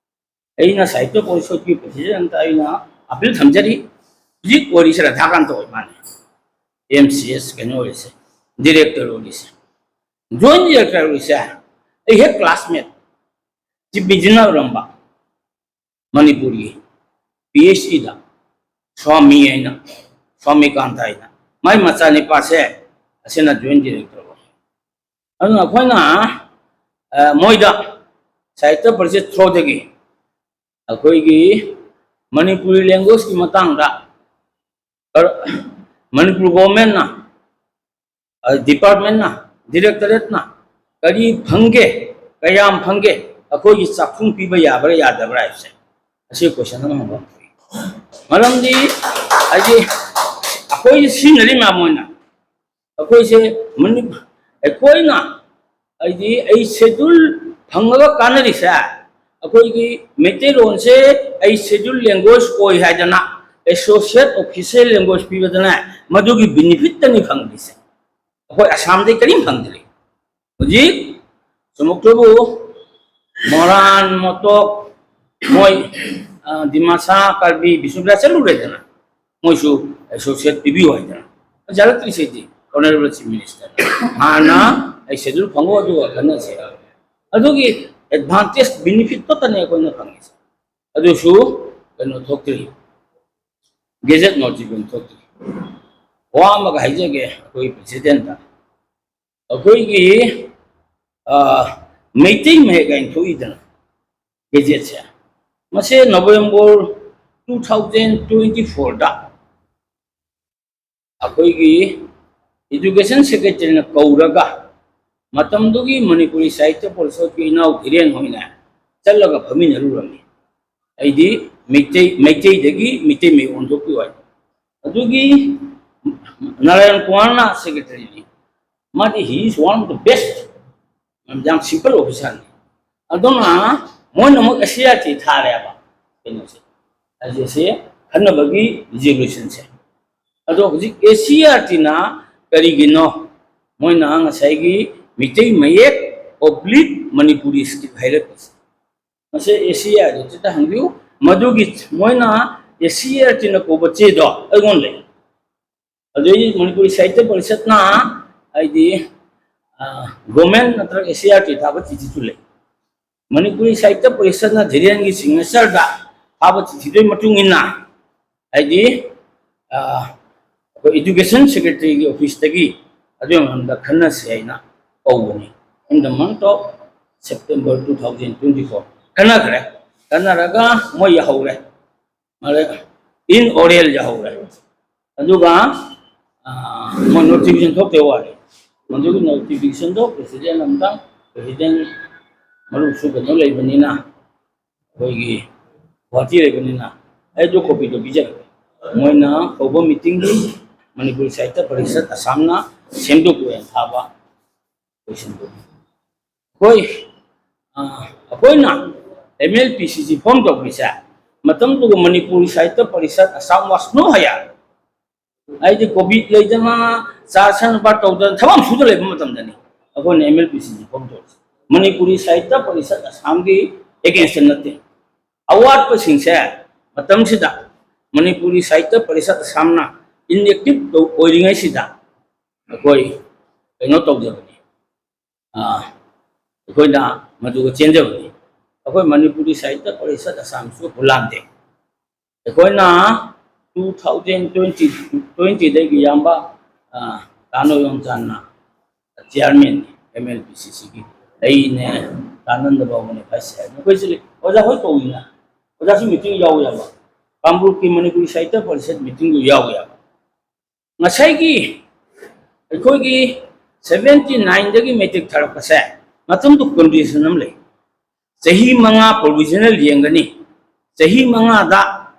ꯑꯩꯅ ꯁꯥꯍꯤꯇ꯭ꯌ ꯄꯔꯤꯁꯠꯀꯤ president ꯇ ꯑꯩꯅ appeal ꯊꯝꯖꯔꯤ꯫ ꯍꯧꯖꯤꯛ ꯑꯣꯏꯔꯤꯁꯦ ꯔꯥꯙꯥꯀꯥꯟꯇ ꯑꯣꯏ ꯃꯥꯜꯂꯦ, ꯑꯦꯝ ꯁꯤ ꯑꯦꯁ ꯀꯩꯅꯣ ꯑꯣꯏꯔꯤꯁꯦ, director ꯑꯣꯏꯔꯤꯁꯦ, joint director ꯑꯣꯏꯔꯤꯁꯦ ꯑꯩ ꯍꯦꯛ classmate ꯆꯤꯞ ꯏꯟꯖꯤꯅꯤꯌꯔ ꯑꯣꯏꯔꯝꯕ ꯃꯅꯤꯄꯨꯔꯒꯤ ꯄꯤ ꯑꯩꯆ ꯗꯤꯗ ꯁ꯭ꯋꯥꯃꯤ ꯍꯥꯏꯅ, ꯁ꯭ꯋꯥꯃꯤ ꯀꯥꯟꯇ ꯍꯥꯏꯅ, ꯃꯥꯏ ꯃꯆꯥꯅꯤꯄꯥꯁꯦ ꯑꯁꯤꯅ joint director ꯑꯣꯏ꯫ ꯑꯗꯨꯅ ꯑꯩꯈꯣꯏꯅ, ꯑ, ꯃꯣꯏꯗ ꯁꯥꯍꯤꯇ꯭ꯌ ꯄꯔꯤꯁꯠ through ꯗꯒꯤ ꯑꯩꯈꯣꯏꯒꯤ ꯃꯅꯤꯄꯨꯔꯤ language ꯀꯤ ꯃꯇꯥꯡꯗ, ꯑ, ꯃꯅꯤꯄꯨꯔ government ꯅ, ꯑ, department ꯅ, directorate ꯅ ꯀꯔꯤ ꯐꯪꯒꯦ, ꯀꯌꯥꯝ ꯐꯪꯒꯦ, ꯑꯩꯈꯣꯏꯒꯤ ꯆꯥꯛꯈꯨꯝ ꯄꯤꯕ ꯌꯥꯕ꯭ꯔꯥ ꯌꯥꯗꯕ꯭ꯔꯥ ꯍꯥꯏꯕꯁꯦ, ꯑꯁꯤ question ꯑꯃ ꯍꯪꯐꯝ ꯊꯣꯛꯏ꯫ ꯃꯔꯝꯗꯤ ꯍꯥꯏꯗꯤ ꯑꯩꯈꯣꯏꯒꯤ ꯁꯤꯖꯤꯟꯅꯔꯤ ꯃꯌꯥꯝ ꯑꯣꯏꯅ ꯑꯩꯈꯣꯏꯁꯦ ꯃꯅꯤ-, ꯑꯩꯈꯣꯏꯅ ꯍꯥꯏꯗꯤ eighth schedule ꯐꯪꯉꯒ ꯀꯥꯟꯅꯔꯤꯁꯦ, ꯑꯩꯈꯣꯏꯒꯤ ꯃꯩꯇꯩꯂꯣꯟꯁꯦ eighth schedule language ꯑꯣꯏ ꯍꯥꯏꯗꯅ associate official language ꯄꯤꯕꯗꯅꯦ, ꯃꯗꯨꯒꯤ benefit ꯇꯅꯤ ꯐꯪꯗ꯭ꯔꯤꯁꯦ꯫ ꯑꯩꯈꯣꯏ ꯑꯁꯥꯝꯗꯩ ꯀꯔꯤꯝ ꯐꯪꯗ꯭ꯔꯤ꯫ ꯍꯧꯖꯤꯛ ꯆꯨꯝꯃꯛꯇ꯭ꯔꯕꯨ ꯃꯣꯔꯥꯟ, ꯃꯣꯇꯣꯛ, ꯃꯣꯏ, ꯑ, ꯗꯤꯃꯥꯁꯥ, ꯀꯥꯔꯕꯤ, ꯕꯤꯁꯅꯨꯄꯨꯔ ꯆꯠꯂꯨꯔꯦꯗꯅ, ꯃꯣꯏꯁꯨ associate ꯄꯤꯕꯤꯌꯨ ꯍꯥꯏꯗꯅ꯫ ꯌꯥꯔꯛꯇ꯭ꯔꯤꯁꯤꯗꯤ, Honorable Chief Minister ꯅ꯫ ꯍꯥꯟꯅ eighth schedule ꯐꯪꯉꯣ, ꯑꯗꯨꯒ ꯈꯟꯅꯁꯦ꯫ ꯑꯗꯨꯒꯤ advantage, benefit ꯈꯛꯇꯅꯦ ꯑꯩꯈꯣꯏꯅ ꯐꯪꯉꯤꯁꯦ꯫ ꯑꯗꯨꯁꯨ ꯀꯩꯅꯣ ꯊꯣꯛꯇ꯭ꯔꯤ꯫ Gadget notification ꯊꯣꯛꯇ꯭ꯔꯤ꯫ ꯋꯥ ꯑꯃꯒ ꯍꯥꯏꯖꯒꯦ ꯑꯩꯈꯣꯏ ꯄ꯭ꯔꯦꯁꯤꯗꯦꯟꯠꯇ꯫ ꯑꯩꯈꯣꯏꯒꯤ, ꯑ, ꯃꯩꯇꯩ ꯃꯌꯦꯛ ꯍꯥꯏꯅ ꯊꯣꯛꯏꯗꯅ ꯒꯦꯖꯦꯠꯁꯦ, ꯃꯁꯦ ꯅꯕꯦꯝꯕꯔ two thousand twenty fourꯗ ꯑꯩꯈꯣꯏꯒꯤ ꯏꯗꯨꯀꯦꯁꯟ ꯁꯦꯀ꯭ꯔꯦꯇꯔꯤꯅ ꯀꯧꯔꯒ ꯃꯇꯝꯗꯨꯒꯤ ꯃꯅꯤꯄꯨꯔꯤ ꯁꯥꯍꯤꯇ꯭ꯌ ꯄꯔꯤꯁꯠꯀꯤ ꯏꯅꯥꯎ ꯙꯤꯔꯦꯟ ꯍꯣꯏꯅ ꯆꯠꯂꯒ ꯐꯝꯃꯤꯟꯅꯔꯨꯔꯝꯃꯤ꯫ ꯑꯩꯗꯤ ꯃꯩꯇꯩ, ꯃꯩꯇꯩꯗꯒꯤ ꯃꯩꯇꯩ ꯃꯌꯦꯛ ꯑꯣꯟꯊꯣꯛꯄꯤꯌꯨ ꯍꯥꯏ꯫ ꯑꯗꯨꯒꯤ ꯅꯥꯔꯥꯌꯟ ꯀꯨꯃꯥꯔꯅ ꯁꯦꯀ꯭ꯔꯦꯇꯔꯤꯅꯤ꯫ ꯃꯥꯗꯤ he is one of the best, ꯌꯥꯝ ꯁꯤꯝꯄꯜ ꯑꯣꯐꯤꯁꯥꯔꯅꯤ꯫ ꯑꯗꯨꯅ ꯃꯣꯏꯅ ꯑꯃꯨꯛ ꯑꯦꯁ ꯁꯤ ꯑꯥꯔ ꯇꯤ ꯊꯥꯔꯦꯕ ꯀꯩꯅꯣꯁꯦ, ꯍꯧꯖꯤꯛꯁꯦ ꯈꯟꯅꯕꯒꯤ ꯔꯤꯖꯣꯂꯨꯁꯟꯁꯦ꯫ ꯑꯗꯣ ꯍꯧꯖꯤꯛ ꯑꯦꯁ ꯁꯤ ꯑꯥꯔ ꯇꯤꯅ ꯀꯔꯤꯒꯤꯅꯣ ꯃꯣꯏꯅ ꯉꯁꯥꯏꯒꯤ ꯃꯤꯇꯩ ꯃꯌꯦꯛ oblique ꯃꯅꯤꯄꯨꯔꯤ script ꯍꯥꯏꯔꯛꯄꯁꯦ? ꯃꯁꯤ ꯑꯦꯁ ꯁꯤ ꯑꯥꯔ ꯇꯤꯗ ꯍꯪꯕꯤꯌꯨ꯫ ꯃꯗꯨꯒꯤ ꯃꯣꯏꯅ ꯑꯦꯁ ꯁꯤ ꯑꯥꯔ ꯇꯤꯅ ꯀꯧꯕ ꯆꯦꯗꯣ ꯑꯩꯉꯣꯟꯗ ꯂꯩ꯫ ꯑꯗꯨꯗꯩ ꯃꯅꯤꯄꯨꯔꯤ ꯁꯥꯍꯤꯇ꯭ꯌ ꯄꯔꯤꯁꯠꯅ, ꯍꯥꯏꯗꯤ, ꯑ, ꯒꯣꯔꯃꯦꯟ ꯅꯠꯇ꯭ꯔꯒ ꯑꯦꯁ ꯁꯤ ꯑꯥꯔ ꯇꯤ ꯊꯥꯕ ꯆꯤꯊꯤꯁꯨ ꯂꯩ꯫ ꯃꯅꯤꯄꯨꯔꯤ ꯁꯥꯍꯤꯇ꯭ꯌ ꯄꯔꯤꯁꯠꯅ ꯙꯤꯔꯦꯟꯒꯤ ꯁꯤꯒꯅꯦꯆꯔꯗ ꯊꯥꯕ ꯆꯤꯊꯤꯗꯨꯒꯤ ꯃꯇꯨꯡ ꯏꯟꯅ, ꯍꯥꯏꯗꯤ, ꯑ, ꯑꯩꯈꯣꯏ ꯏꯗꯨꯀꯦꯁꯟ ꯁꯦꯀ꯭ꯔꯦꯇꯔꯤꯒꯤ ꯑꯣꯐꯤꯁꯇꯒꯤ ꯑꯗꯨꯒꯤ ꯃꯔꯝꯗ ꯈꯟꯅꯁꯤ ꯍꯥꯏꯅ ꯀꯧꯕꯅꯤ꯫ In the month of September two thousand twenty four ꯈꯟꯅꯈ꯭ꯔꯦ꯫ ꯈꯟꯅꯔꯒ ꯃꯣꯏ ꯌꯥꯍꯧꯔꯦ꯫ ꯑꯗ in oral ꯌꯥꯍꯧꯔꯦ꯫ ꯑꯗꯨꯒ, ꯑ, ꯃꯣꯏ ꯅꯣꯇꯤꯐꯤꯀꯦꯁꯟ ꯊꯣꯛꯇꯦ ꯋꯥꯅꯤ꯫ ꯃꯗꯨꯒꯤ ꯅꯣꯇꯤꯐꯤꯀꯦꯁꯟꯗꯣ ꯄ꯭ꯔꯦꯁꯤꯗꯦꯟ ꯑꯃꯇꯪ, ꯄ꯭ꯔꯦꯁꯤꯗꯦꯟ ꯃꯔꯨꯞꯁꯨ ꯀꯩꯅꯣ ꯂꯩꯕꯅꯤꯅ, ꯑꯩꯈꯣꯏꯒꯤ ꯒꯨꯍꯥꯇꯤ ꯂꯩꯕꯅꯤꯅ, ꯑꯩ ꯑꯗꯨ ꯀꯣꯄꯤꯗꯣ ꯄꯤꯖꯔꯛꯀꯦ꯫ ꯃꯣꯏꯅ ꯀꯧꯕ ꯃꯤꯇꯤꯡꯒꯤ ꯃꯅꯤꯄꯨꯔꯤ ꯁꯥꯍꯤꯇ꯭ꯌ ꯄꯔꯤꯁꯠ ꯑꯁꯥꯝꯅ ꯁꯦꯝꯗꯣꯛꯄ ꯊꯥꯕ ꯀꯣꯏꯁꯟꯗꯨ꯫ ꯑꯩꯈꯣꯏ, ꯑ, ꯑꯩꯈꯣꯏꯅ M L P C C form ꯇꯧꯈ꯭ꯔꯤꯁꯦ, ꯃꯇꯝꯗꯨꯒ ꯃꯅꯤꯄꯨꯔꯤ ꯁꯥꯍꯤꯇ꯭ꯌ ꯄꯔꯤꯁꯠ ꯑꯁꯥꯝ was no higher꯫ ꯍꯥꯏꯗꯤ ꯀꯣꯚꯤꯗ ꯂꯩꯗꯅ, ꯆꯥ ꯁꯅꯕ ꯇꯧꯗꯅ ꯊꯕꯛ ꯑꯃ ꯁꯨꯗ ꯂꯩꯕ ꯃꯇꯝꯗꯅꯤ ꯑꯩꯈꯣꯏꯅ M L P C C form ꯇꯧꯔꯤꯁꯦ꯫ ꯃꯅꯤꯄꯨꯔꯤ ꯁꯥꯍꯤꯇ꯭ꯌ ꯄꯔꯤꯁꯠ ꯑꯁꯥꯝꯒꯤ against ꯅꯠꯇꯦ꯫ ꯑꯋꯥꯠꯄꯁꯤꯡꯁꯦ ꯃꯇꯝꯁꯤꯗ ꯃꯅꯤꯄꯨꯔꯤ ꯁꯥꯍꯤꯇ꯭ꯌ ꯄꯔꯤꯁꯠ ꯑꯁꯥꯝꯅ inactive ꯑꯣꯏꯔꯤꯉꯩꯁꯤꯗ ꯑꯩꯈꯣꯏ ꯀꯩꯅꯣ ꯇꯧꯖꯕꯅꯤ꯫ ꯑ, ꯑꯩꯈꯣꯏꯅ ꯃꯗꯨꯒ ꯆꯦꯟꯖꯕꯅꯤ꯫ ꯑꯩꯈꯣꯏ ꯃꯅꯤꯄꯨꯔꯤ ꯁꯥꯍꯤꯇ꯭ꯌ ꯄꯔꯤꯁꯠ ꯑꯁꯥꯝꯁꯨ ꯍꯨꯜꯂꯥꯟꯗꯦ꯫ ꯑꯩꯈꯣꯏꯅ ꯇꯨ ꯊꯥꯎꯖꯟ ꯇ꯭ꯋꯦꯟꯇꯤ ꯇ꯭ꯋꯦꯟꯇꯤꯗꯒꯤ ꯏꯌꯥꯝꯕ, ꯑ, ꯇꯥꯅꯣ ꯌꯣꯡꯆꯥꯟꯅ ꯆꯤꯌꯥꯔꯃꯦꯟꯅꯤ ꯑꯦꯝ ꯑꯦꯜ ꯄꯤ ꯁꯤ ꯁꯤꯒꯤ꯫ ꯑꯩꯅꯦ, ꯇꯥꯅꯟꯗ ꯕꯥꯕꯨꯅꯦ ꯚꯥꯏꯁ ꯆꯤꯌꯥꯔꯃꯦꯟ꯫ ꯑꯩꯈꯣꯏꯁꯤ ꯑꯣꯖꯥ ꯍꯣꯏ ꯀꯧꯏꯅ, ꯑꯣꯖꯥꯁꯨ ꯃꯤꯇꯤꯡ ꯌꯥꯎ ꯌꯥꯕ, ꯀꯥꯡꯂꯨꯞꯀꯤ ꯃꯅꯤꯄꯨꯔꯤ ꯁꯥꯍꯤꯇ꯭ꯌ ꯄꯔꯤꯁꯠ ꯃꯤꯇꯤꯡꯗꯨ ꯌꯥꯎ ꯌꯥꯕ꯫ ꯉꯁꯥꯏꯒꯤ ꯑꯩꯈꯣꯏꯒꯤ ꯁꯚꯦꯟꯇꯤ ꯅꯥꯏꯟꯗꯒꯤ ꯃꯦꯇ꯭ꯔꯤꯛ ꯊꯥꯔꯛꯄꯁꯦ ꯃꯇꯝꯗꯨ ꯀꯟꯗꯤꯁꯟ ꯑꯃ ꯂꯩ꯫ ꯆꯍꯤ ꯃꯉꯥ ꯄ꯭ꯔꯣꯕꯤꯖꯅꯦꯜ ꯌꯦꯡꯒꯅꯤ꯫ ꯆꯍꯤ ꯃꯉꯥꯗ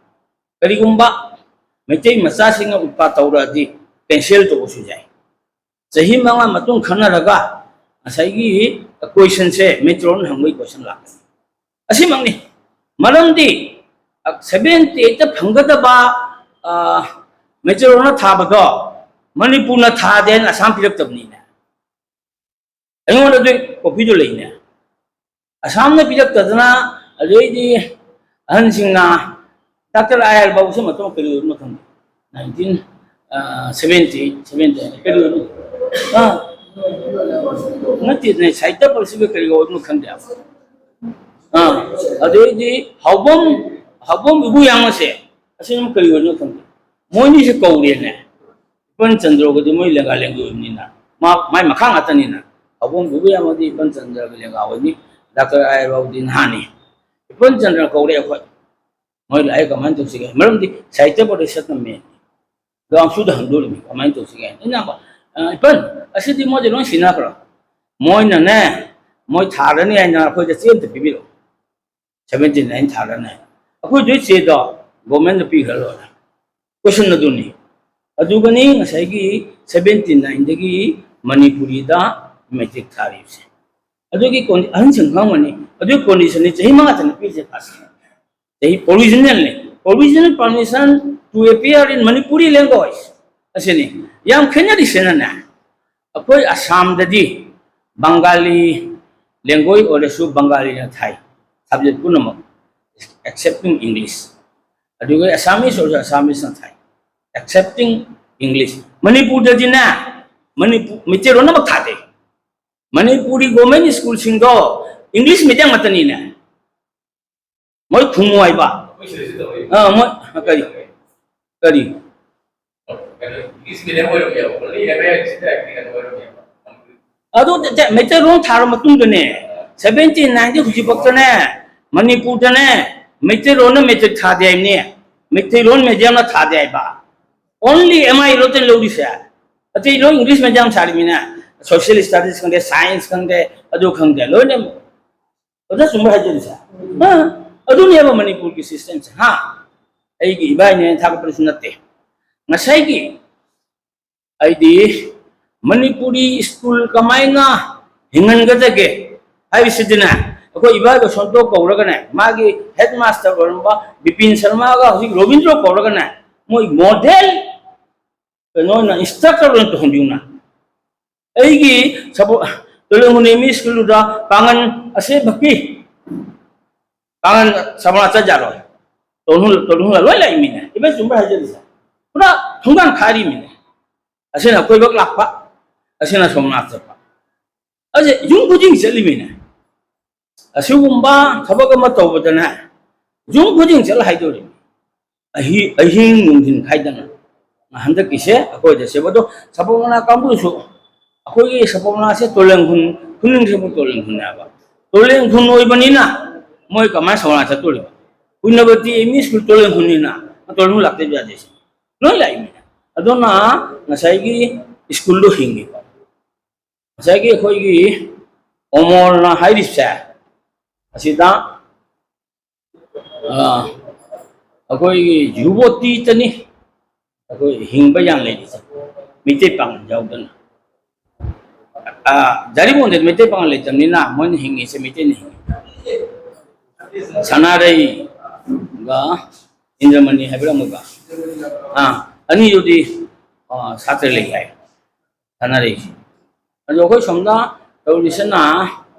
ꯀꯔꯤꯒꯨꯝꯕ ꯃꯩꯇꯩ ꯃꯆꯥꯁꯤꯡꯅ ꯎꯠꯄ ꯇꯧꯔꯛꯑꯗꯤ ꯀꯦꯟꯁꯦꯜ ꯇꯧꯕꯁꯨ ꯌꯥꯏ꯫ ꯆꯍꯤ ꯃꯉꯥ ꯃꯇꯨꯡ ꯈꯟꯅꯔꯒ ꯉꯁꯥꯏꯒꯤ ꯀꯣꯏꯁꯟꯁꯦ ꯃꯦꯇ꯭ꯔꯣꯟ ꯍꯪꯕꯒꯤ ꯀꯣꯏꯁꯟ ꯂꯥꯛꯀꯅꯤ꯫ ꯑꯁꯤꯃꯛꯅꯤ꯫ ꯃꯔꯝꯗꯤ ꯁꯚꯦꯟꯇꯤ ꯑꯩꯠꯇ ꯐꯪꯒꯗꯕ, ꯑ, ꯃꯦꯇ꯭ꯔꯣꯅ ꯊꯥꯕꯗꯣ ꯃꯅꯤꯄꯨꯔꯅ ꯊꯥꯗꯦꯅ ꯑꯁꯥꯝ ꯄꯤꯔꯛꯇꯕꯅꯤꯅꯦ꯫ ꯑꯩꯉꯣꯟꯗꯗꯤ ꯀꯣꯄꯤꯗꯨ ꯂꯩꯅꯦ꯫ ꯑꯁꯥꯝꯅ ꯄꯤꯔꯛꯇꯗꯅ, ꯑꯗꯩꯗꯤ ꯑꯍꯟꯁꯤꯡꯅ ꯗꯥꯛꯇꯔ ꯑꯥꯏ ꯑꯥꯔ ꯕꯥꯎꯁꯦ ꯃꯇꯝ ꯀꯔꯤ ꯑꯣꯏꯕꯅꯣ ꯈꯪꯗꯦ꯫ ꯅꯥꯏꯟꯇꯤꯟ, ꯑ, ꯁꯚꯦꯟꯇꯤ, ꯁꯚꯦꯟꯇꯤ ꯀꯔꯤ ꯑꯣꯏꯕꯅꯣ? ꯑ, ꯅꯠꯇꯦ, ꯅꯠꯇꯦ, ꯁꯥꯍꯤꯇ꯭ꯌ ꯄꯔꯤꯁꯠꯀ ꯀꯔꯤ ꯑꯣꯏꯕꯅꯣ ꯈꯪꯗꯦ ꯍꯥꯏꯕ꯫ ꯑ, ꯑꯗꯩꯗꯤ ꯍꯥꯎꯕꯝ, ꯍꯥꯎꯕꯝ ꯏꯕꯨ ꯌꯥꯝꯃꯁꯦ, ꯑꯁꯤꯅ ꯀꯔꯤ ꯑꯣꯏꯕꯅꯣ ꯈꯪꯗꯦ꯫ ꯃꯣꯏꯅꯤꯁꯦ ꯀꯧꯔꯦꯅꯦ꯫ ꯕꯤꯄꯟ ꯆꯟꯗ꯭ꯔꯒꯗꯤ ꯃꯣꯏ ꯂꯦꯡꯒꯥ ꯂꯦꯡꯒꯣꯏ ꯑꯣꯏꯕꯅꯤꯅ, ꯃꯥ, ꯃꯥꯏ ꯃꯈꯥ ꯉꯥꯛꯇꯅꯤꯅ꯫ ꯍꯥꯎꯕꯝ ꯏꯕꯨ ꯌꯥꯝꯃꯗꯤ ꯕꯤꯄꯟ ꯆꯟꯗ꯭ꯔꯒꯤ ꯂꯦꯡꯒꯥ ꯑꯣꯏꯅꯤ, ꯗꯥꯛꯇꯔ ꯑꯥꯏ ꯑꯥꯔ ꯕꯥꯎꯗꯤ ꯅꯍꯥꯅꯤ꯫ ꯕꯤꯄꯟ ꯆꯟꯗ꯭ꯔ ꯀꯧꯔꯦ ꯑꯩꯈꯣꯏ꯫ ꯃꯣꯏ ꯂꯥꯛꯑꯦ, ꯀꯃꯥꯏꯅ ꯇꯧꯁꯤꯒꯦ? ꯃꯔꯝꯗꯤ ꯁꯥꯍꯤꯇ꯭ꯌ ꯄꯔꯤꯁꯠꯅ ꯃꯦꯟꯅꯤ꯫ ꯒ꯭ꯔꯥꯎꯟ ꯁꯨꯗ ꯍꯪꯗꯣꯔꯤꯕꯅꯤ, ꯀꯃꯥꯏꯅ ꯇꯧꯁꯤꯒꯦ? ꯑꯩꯅ ꯍꯥꯏꯕ, "ꯑ, ꯏꯄꯟ, ꯑꯁꯤꯗꯤ ꯃꯣꯏꯗꯤ ꯂꯣꯏ ꯁꯤꯟꯅꯈ꯭ꯔꯣ꯫ ꯃꯣꯏꯅꯅꯦ, ꯃꯣꯏ ꯊꯥꯔꯅꯤ ꯍꯥꯏꯅ ꯑꯩꯈꯣꯏꯗ ꯆꯦ ꯑꯝꯇ ꯄꯤꯕꯤꯔꯛꯑꯣ꯫ ꯁꯚꯦꯟꯇꯤ ꯅꯥꯏꯟ ꯊꯥꯔꯅꯤ ꯍꯥꯏꯅ꯫ ꯑꯩꯈꯣꯏꯗꯨꯒꯤ ꯆꯦꯗꯣ ꯒꯣꯔꯃꯦꯟꯗ ꯄꯤꯈ꯭ꯔ ꯂꯣꯏꯔꯦ"꯫ ꯀꯣꯏꯁꯟ ꯑꯗꯨꯅꯤ꯫ ꯑꯗꯨꯒꯅꯤ ꯉꯁꯥꯏꯒꯤ ꯁꯚꯦꯟꯇꯤ ꯅꯥꯏꯟꯗꯒꯤ ꯃꯅꯤꯄꯨꯔꯤꯗ ꯃꯦꯇ꯭ꯔꯤꯛ ꯊꯥꯔꯤꯕꯁꯦ꯫ ꯑꯗꯨꯒꯤ ꯀꯣꯟ-, ꯑꯍꯟꯁꯤꯡ ꯈꯪꯉꯝꯒꯅꯤ꯫ ꯑꯗꯨꯒꯤ ꯀꯣꯟꯗꯤꯁꯟꯅꯤ ꯆꯍꯤ ꯃꯉꯥ ꯊꯅ ꯄꯤꯔꯤꯁꯦ ꯀ꯭ꯂꯥꯁ꯫ ꯆꯍꯤ ꯑꯣꯔꯤꯖꯤꯅꯦꯜꯅꯤ꯫ Original permission to appear in Manipuri language꯫ ꯑꯁꯤꯅꯤ꯫ ꯌꯥꯝ ꯈꯦꯠꯅꯔꯤꯁꯤꯅꯅꯦ, ꯑꯩꯈꯣꯏ ꯑꯁꯥꯝꯗꯗꯤ ꯕꯪꯒꯥꯂꯤ ꯂꯦꯡꯒꯣꯏ ꯑꯣꯏꯔꯁꯨ ꯕꯪꯒꯥꯂꯤꯅ ꯊꯥꯏ, ꯁꯕꯖꯦꯛ ꯄꯨꯝꯅꯃꯛ, excepting English꯫ ꯑꯗꯨꯒ ꯑꯁꯥꯃꯤꯁ ꯑꯣꯏꯔꯁꯨ ꯑꯁꯥꯃꯤꯁꯅ ꯊꯥꯏ, excepting English꯫ ꯃꯅꯤꯄꯨꯔꯗꯗꯤꯅꯦ, ꯃꯅꯤꯄꯨꯔ ꯃꯩꯇꯩꯂꯣꯟ ꯑꯃ ꯊꯥꯗꯦ꯫ ꯃꯅꯤꯄꯨꯔꯤ ꯒꯣꯔꯃꯦꯟ ꯁ꯭ꯀꯨꯜꯁꯤꯡꯗꯣ ꯏꯪꯂꯤꯁ ꯃꯤꯗꯤꯌꯝ ꯉꯥꯛꯇꯅꯤꯅꯦ꯫ ꯃꯣꯏ ꯈꯨꯝꯃꯨ ꯍꯥꯏꯕ꯫ ꯑꯥ, ꯃꯣꯏ ꯀꯔꯤ? ꯀꯔꯤ? ꯀꯩꯅꯣ, ꯏꯪꯂꯤꯁ ꯃꯤꯗꯤꯌꯝ ꯑꯣꯏꯔꯝꯃꯦꯕ, ꯑꯣꯟꯂꯤ ꯑꯦꯝ ꯑꯦ ꯁꯤꯗ ꯀꯩꯅꯣ ꯑꯣꯏꯔꯝꯃꯦꯕ꯫ ꯑꯗꯨ ꯇꯦ- ꯃꯩꯇꯩꯂꯣꯟ ꯊꯥꯔ ꯃꯇꯨꯡꯗꯅꯦ, ꯁꯚꯦꯟꯇꯤꯟ ꯅꯥꯏꯟꯇꯤ ꯍꯧꯖꯤꯛꯐꯥꯎꯗꯅꯦ, ꯃꯅꯤꯄꯨꯔꯗꯅꯦ ꯃꯩꯇꯩꯂꯣꯟꯅ ꯃꯦꯇ꯭ꯔꯤꯛ ꯊꯥꯗꯦ ꯍꯥꯏꯕꯅꯤ, ꯃꯩꯇꯩꯂꯣꯟ ꯃꯦꯗꯤꯌꯝꯅ ꯊꯥꯗꯦ ꯍꯥꯏꯕ꯫ ꯑꯣꯟꯂꯤ ꯑꯦꯝ ꯑꯥꯏ ꯂꯣꯇꯦꯟ ꯂꯧꯔꯤꯁꯦ꯫ ꯑꯇꯩ ꯂꯣꯏ ꯏꯪꯂꯤꯁ ꯃꯦꯗꯤꯌꯝ ꯁꯥꯔꯤꯃꯤꯅ, ꯁꯣꯁꯤꯌꯦꯜ ꯁ꯭ꯇꯗꯤꯁ ꯈꯪꯗꯦ, ꯁꯥꯏꯟꯁ ꯈꯪꯗꯦ, ꯑꯗꯨ ꯈꯪꯗꯦ, ꯂꯣꯏꯅ꯫ ꯑꯣꯖꯥ ꯆꯨꯝꯕ꯭ꯔꯥ ꯍꯥꯏꯖꯔꯤꯁꯦ? ꯑ, ꯑꯗꯨꯅꯦꯕ ꯃꯅꯤꯄꯨꯔꯒꯤ ꯁꯤꯁꯇꯦꯝꯁꯦ꯫ ꯍꯥ, ꯑꯩꯒꯤ ꯏꯕꯥꯏꯅꯦꯅ ꯊꯥꯒꯠꯄꯗꯁꯨ ꯅꯠꯇꯦ꯫ ꯉꯁꯥꯏꯒꯤ ꯑꯩꯗꯤ ꯃꯅꯤꯄꯨꯔꯤ ꯁ꯭ꯀꯨꯜ ꯀꯃꯥꯏꯅ ꯍꯤꯡꯍꯟꯒꯗꯒꯦ ꯍꯥꯏꯕꯁꯤꯗꯤꯅꯦ, ꯑꯩꯈꯣꯏ ꯏꯕꯥꯏꯕ ꯁꯣꯟꯇꯣ ꯀꯧꯔꯒꯅꯦ, ꯃꯥꯒꯤ ꯍꯦꯗ ꯃꯥꯁꯇꯔ ꯑꯣꯏꯔꯝꯕ ꯕꯤꯄꯤꯟ ꯁꯔꯃꯥꯒ ꯍꯧꯖꯤꯛ ꯔꯣꯕꯤꯟꯗ꯭ꯔꯣ ꯀꯧꯔꯒꯅꯦ, ꯃꯣꯏ ꯃꯣꯗꯦꯜ ꯀꯩꯅꯣ ꯑꯣꯏꯅ ꯏꯟꯁꯇ꯭ꯔꯛꯇꯔ ꯑꯣꯏꯅ ꯇꯧꯍꯟꯕꯤꯌꯨꯅ꯫ ꯑꯩꯒꯤ ꯁꯄꯣ ꯇꯣꯂꯦꯡ ꯍꯨꯅꯦꯃꯤ ꯁ꯭ꯀꯨꯜꯗꯨꯗ ꯄꯥꯡꯒꯟ ꯑꯁꯦ ꯚꯛꯇꯤ, ꯄꯥꯡꯒꯟ ꯁꯃꯥꯖ ꯆꯠ ꯌꯥꯔꯣꯏ꯫ ꯇꯣꯜꯍꯨꯜ ꯇꯣꯜꯍꯨꯜ ꯂꯣꯏ ꯂꯥꯛꯏꯃꯤꯅꯦ꯫ ꯏꯕꯦꯟ ꯆꯨꯝꯕ꯭ꯔꯥ ꯍꯥꯏꯖꯔꯤꯁꯦ? ꯄꯨꯔꯥ ꯊꯣꯡꯒꯥꯟ ꯈꯥꯔꯤꯃꯤꯅꯦ꯫ ꯑꯁꯤꯅ ꯀꯣꯏꯕꯛ ꯂꯥꯛꯄ, ꯑꯁꯤꯅ ꯁꯣꯝꯅꯥꯊ ꯆꯠꯄ꯫ ꯑꯁꯦ ꯌꯨꯝ ꯈꯨꯗꯤꯡ ꯆꯠꯂꯤꯃꯤꯅꯦ꯫ ꯑꯁꯤꯒꯨꯝꯕ ꯊꯕꯛ ꯑꯃ ꯇꯧꯕꯗꯅꯦ, ꯌꯨꯝ ꯈꯨꯗꯤꯡ ꯆꯠꯂ ꯍꯥꯏꯗꯣꯔꯤꯃꯤ꯫ ꯑꯍꯤ ꯑꯍꯤꯡ ꯅꯨꯡꯊꯤꯟ ꯈꯥꯏꯗꯅ꯫ ꯍꯟꯗꯛꯀꯤꯁꯦ ꯑꯩꯈꯣꯏꯗ ꯁꯦꯕ ꯑꯗꯣ ꯁꯄꯣꯛ ꯃꯅꯥ ꯀꯥꯡꯕꯨꯁꯨ, ꯑꯩꯈꯣꯏꯒꯤ ꯁꯄꯣꯛ ꯃꯅꯥꯁꯦ ꯇꯣꯂꯦꯡ ꯈꯨꯟ, ꯈꯨꯟꯅꯤꯡꯁꯤꯕꯨ ꯇꯣꯂꯦꯡ ꯈꯨꯟꯅꯦꯕ꯫ ꯇꯣꯂꯦꯡ ꯈꯨꯟ ꯑꯣꯏꯕꯅꯤꯅ ꯃꯣꯏ ꯀꯃꯥꯏꯅ ꯁꯣꯝꯅꯥ ꯆꯠꯇꯣꯔꯤꯕ? ꯀꯨꯏꯅꯕꯗꯤ ꯑꯦꯝ ꯏ ꯁ꯭ꯀꯨꯜ ꯇꯣꯂꯦꯡ ꯈꯨꯟꯅꯤꯅ ꯇꯣꯂꯦꯡ ꯈꯨꯟ ꯂꯥꯛꯇꯕ ꯌꯥꯗꯦ ꯁꯤꯅꯤ꯫ ꯂꯣꯏ ꯂꯥꯛꯏꯃꯤꯅꯦ꯫ ꯑꯗꯨꯅ ꯉꯁꯥꯏꯒꯤ ꯁ꯭ꯀꯨꯜꯗꯣ ꯍꯤꯡꯉꯤꯕ꯫ ꯉꯁꯥꯏꯒꯤ ꯑꯩꯈꯣꯏꯒꯤ ꯑꯣꯃꯣꯔꯅ ꯍꯥꯏꯔꯤꯁꯦ ꯑꯁꯤꯗ, ꯑ, ꯑꯩꯈꯣꯏꯒꯤ ꯌꯨꯕꯣꯇꯤꯇꯅꯤ ꯑꯩꯈꯣꯏ ꯍꯤꯡꯕ ꯌꯥꯝ ꯂꯩꯔꯤꯁꯦ, ꯃꯩꯇꯩ ꯄꯥꯡꯒꯜ ꯌꯥꯎꯗꯅ꯫ ꯑ, ꯖꯥꯔꯤꯃꯣꯟꯗꯗꯤ ꯃꯩꯇꯩ ꯄꯥꯡꯒꯜ ꯂꯩꯇꯕꯅꯤꯅ ꯃꯣꯏꯅ ꯍꯤꯡꯉꯤꯁꯦ ꯃꯩꯇꯩꯅ ꯍꯤꯡꯉꯤ꯫ ꯁꯅꯥꯔꯩꯒ ꯏꯟꯗ꯭ꯔꯃꯅꯤ ꯍꯥꯏꯕ꯭ꯔꯥ ꯑꯃꯒ, ꯑꯥ, ꯑꯅꯤꯗꯨꯗꯤ, ꯑ, ꯁꯥꯇ꯭ꯔ ꯂꯩ ꯍꯥꯏ, ꯁꯅꯥꯔꯩꯁꯦ꯫ ꯑꯗꯣ ꯑꯩꯈꯣꯏ ꯁꯣꯝꯗ ꯇꯧꯔꯤꯁꯤꯅ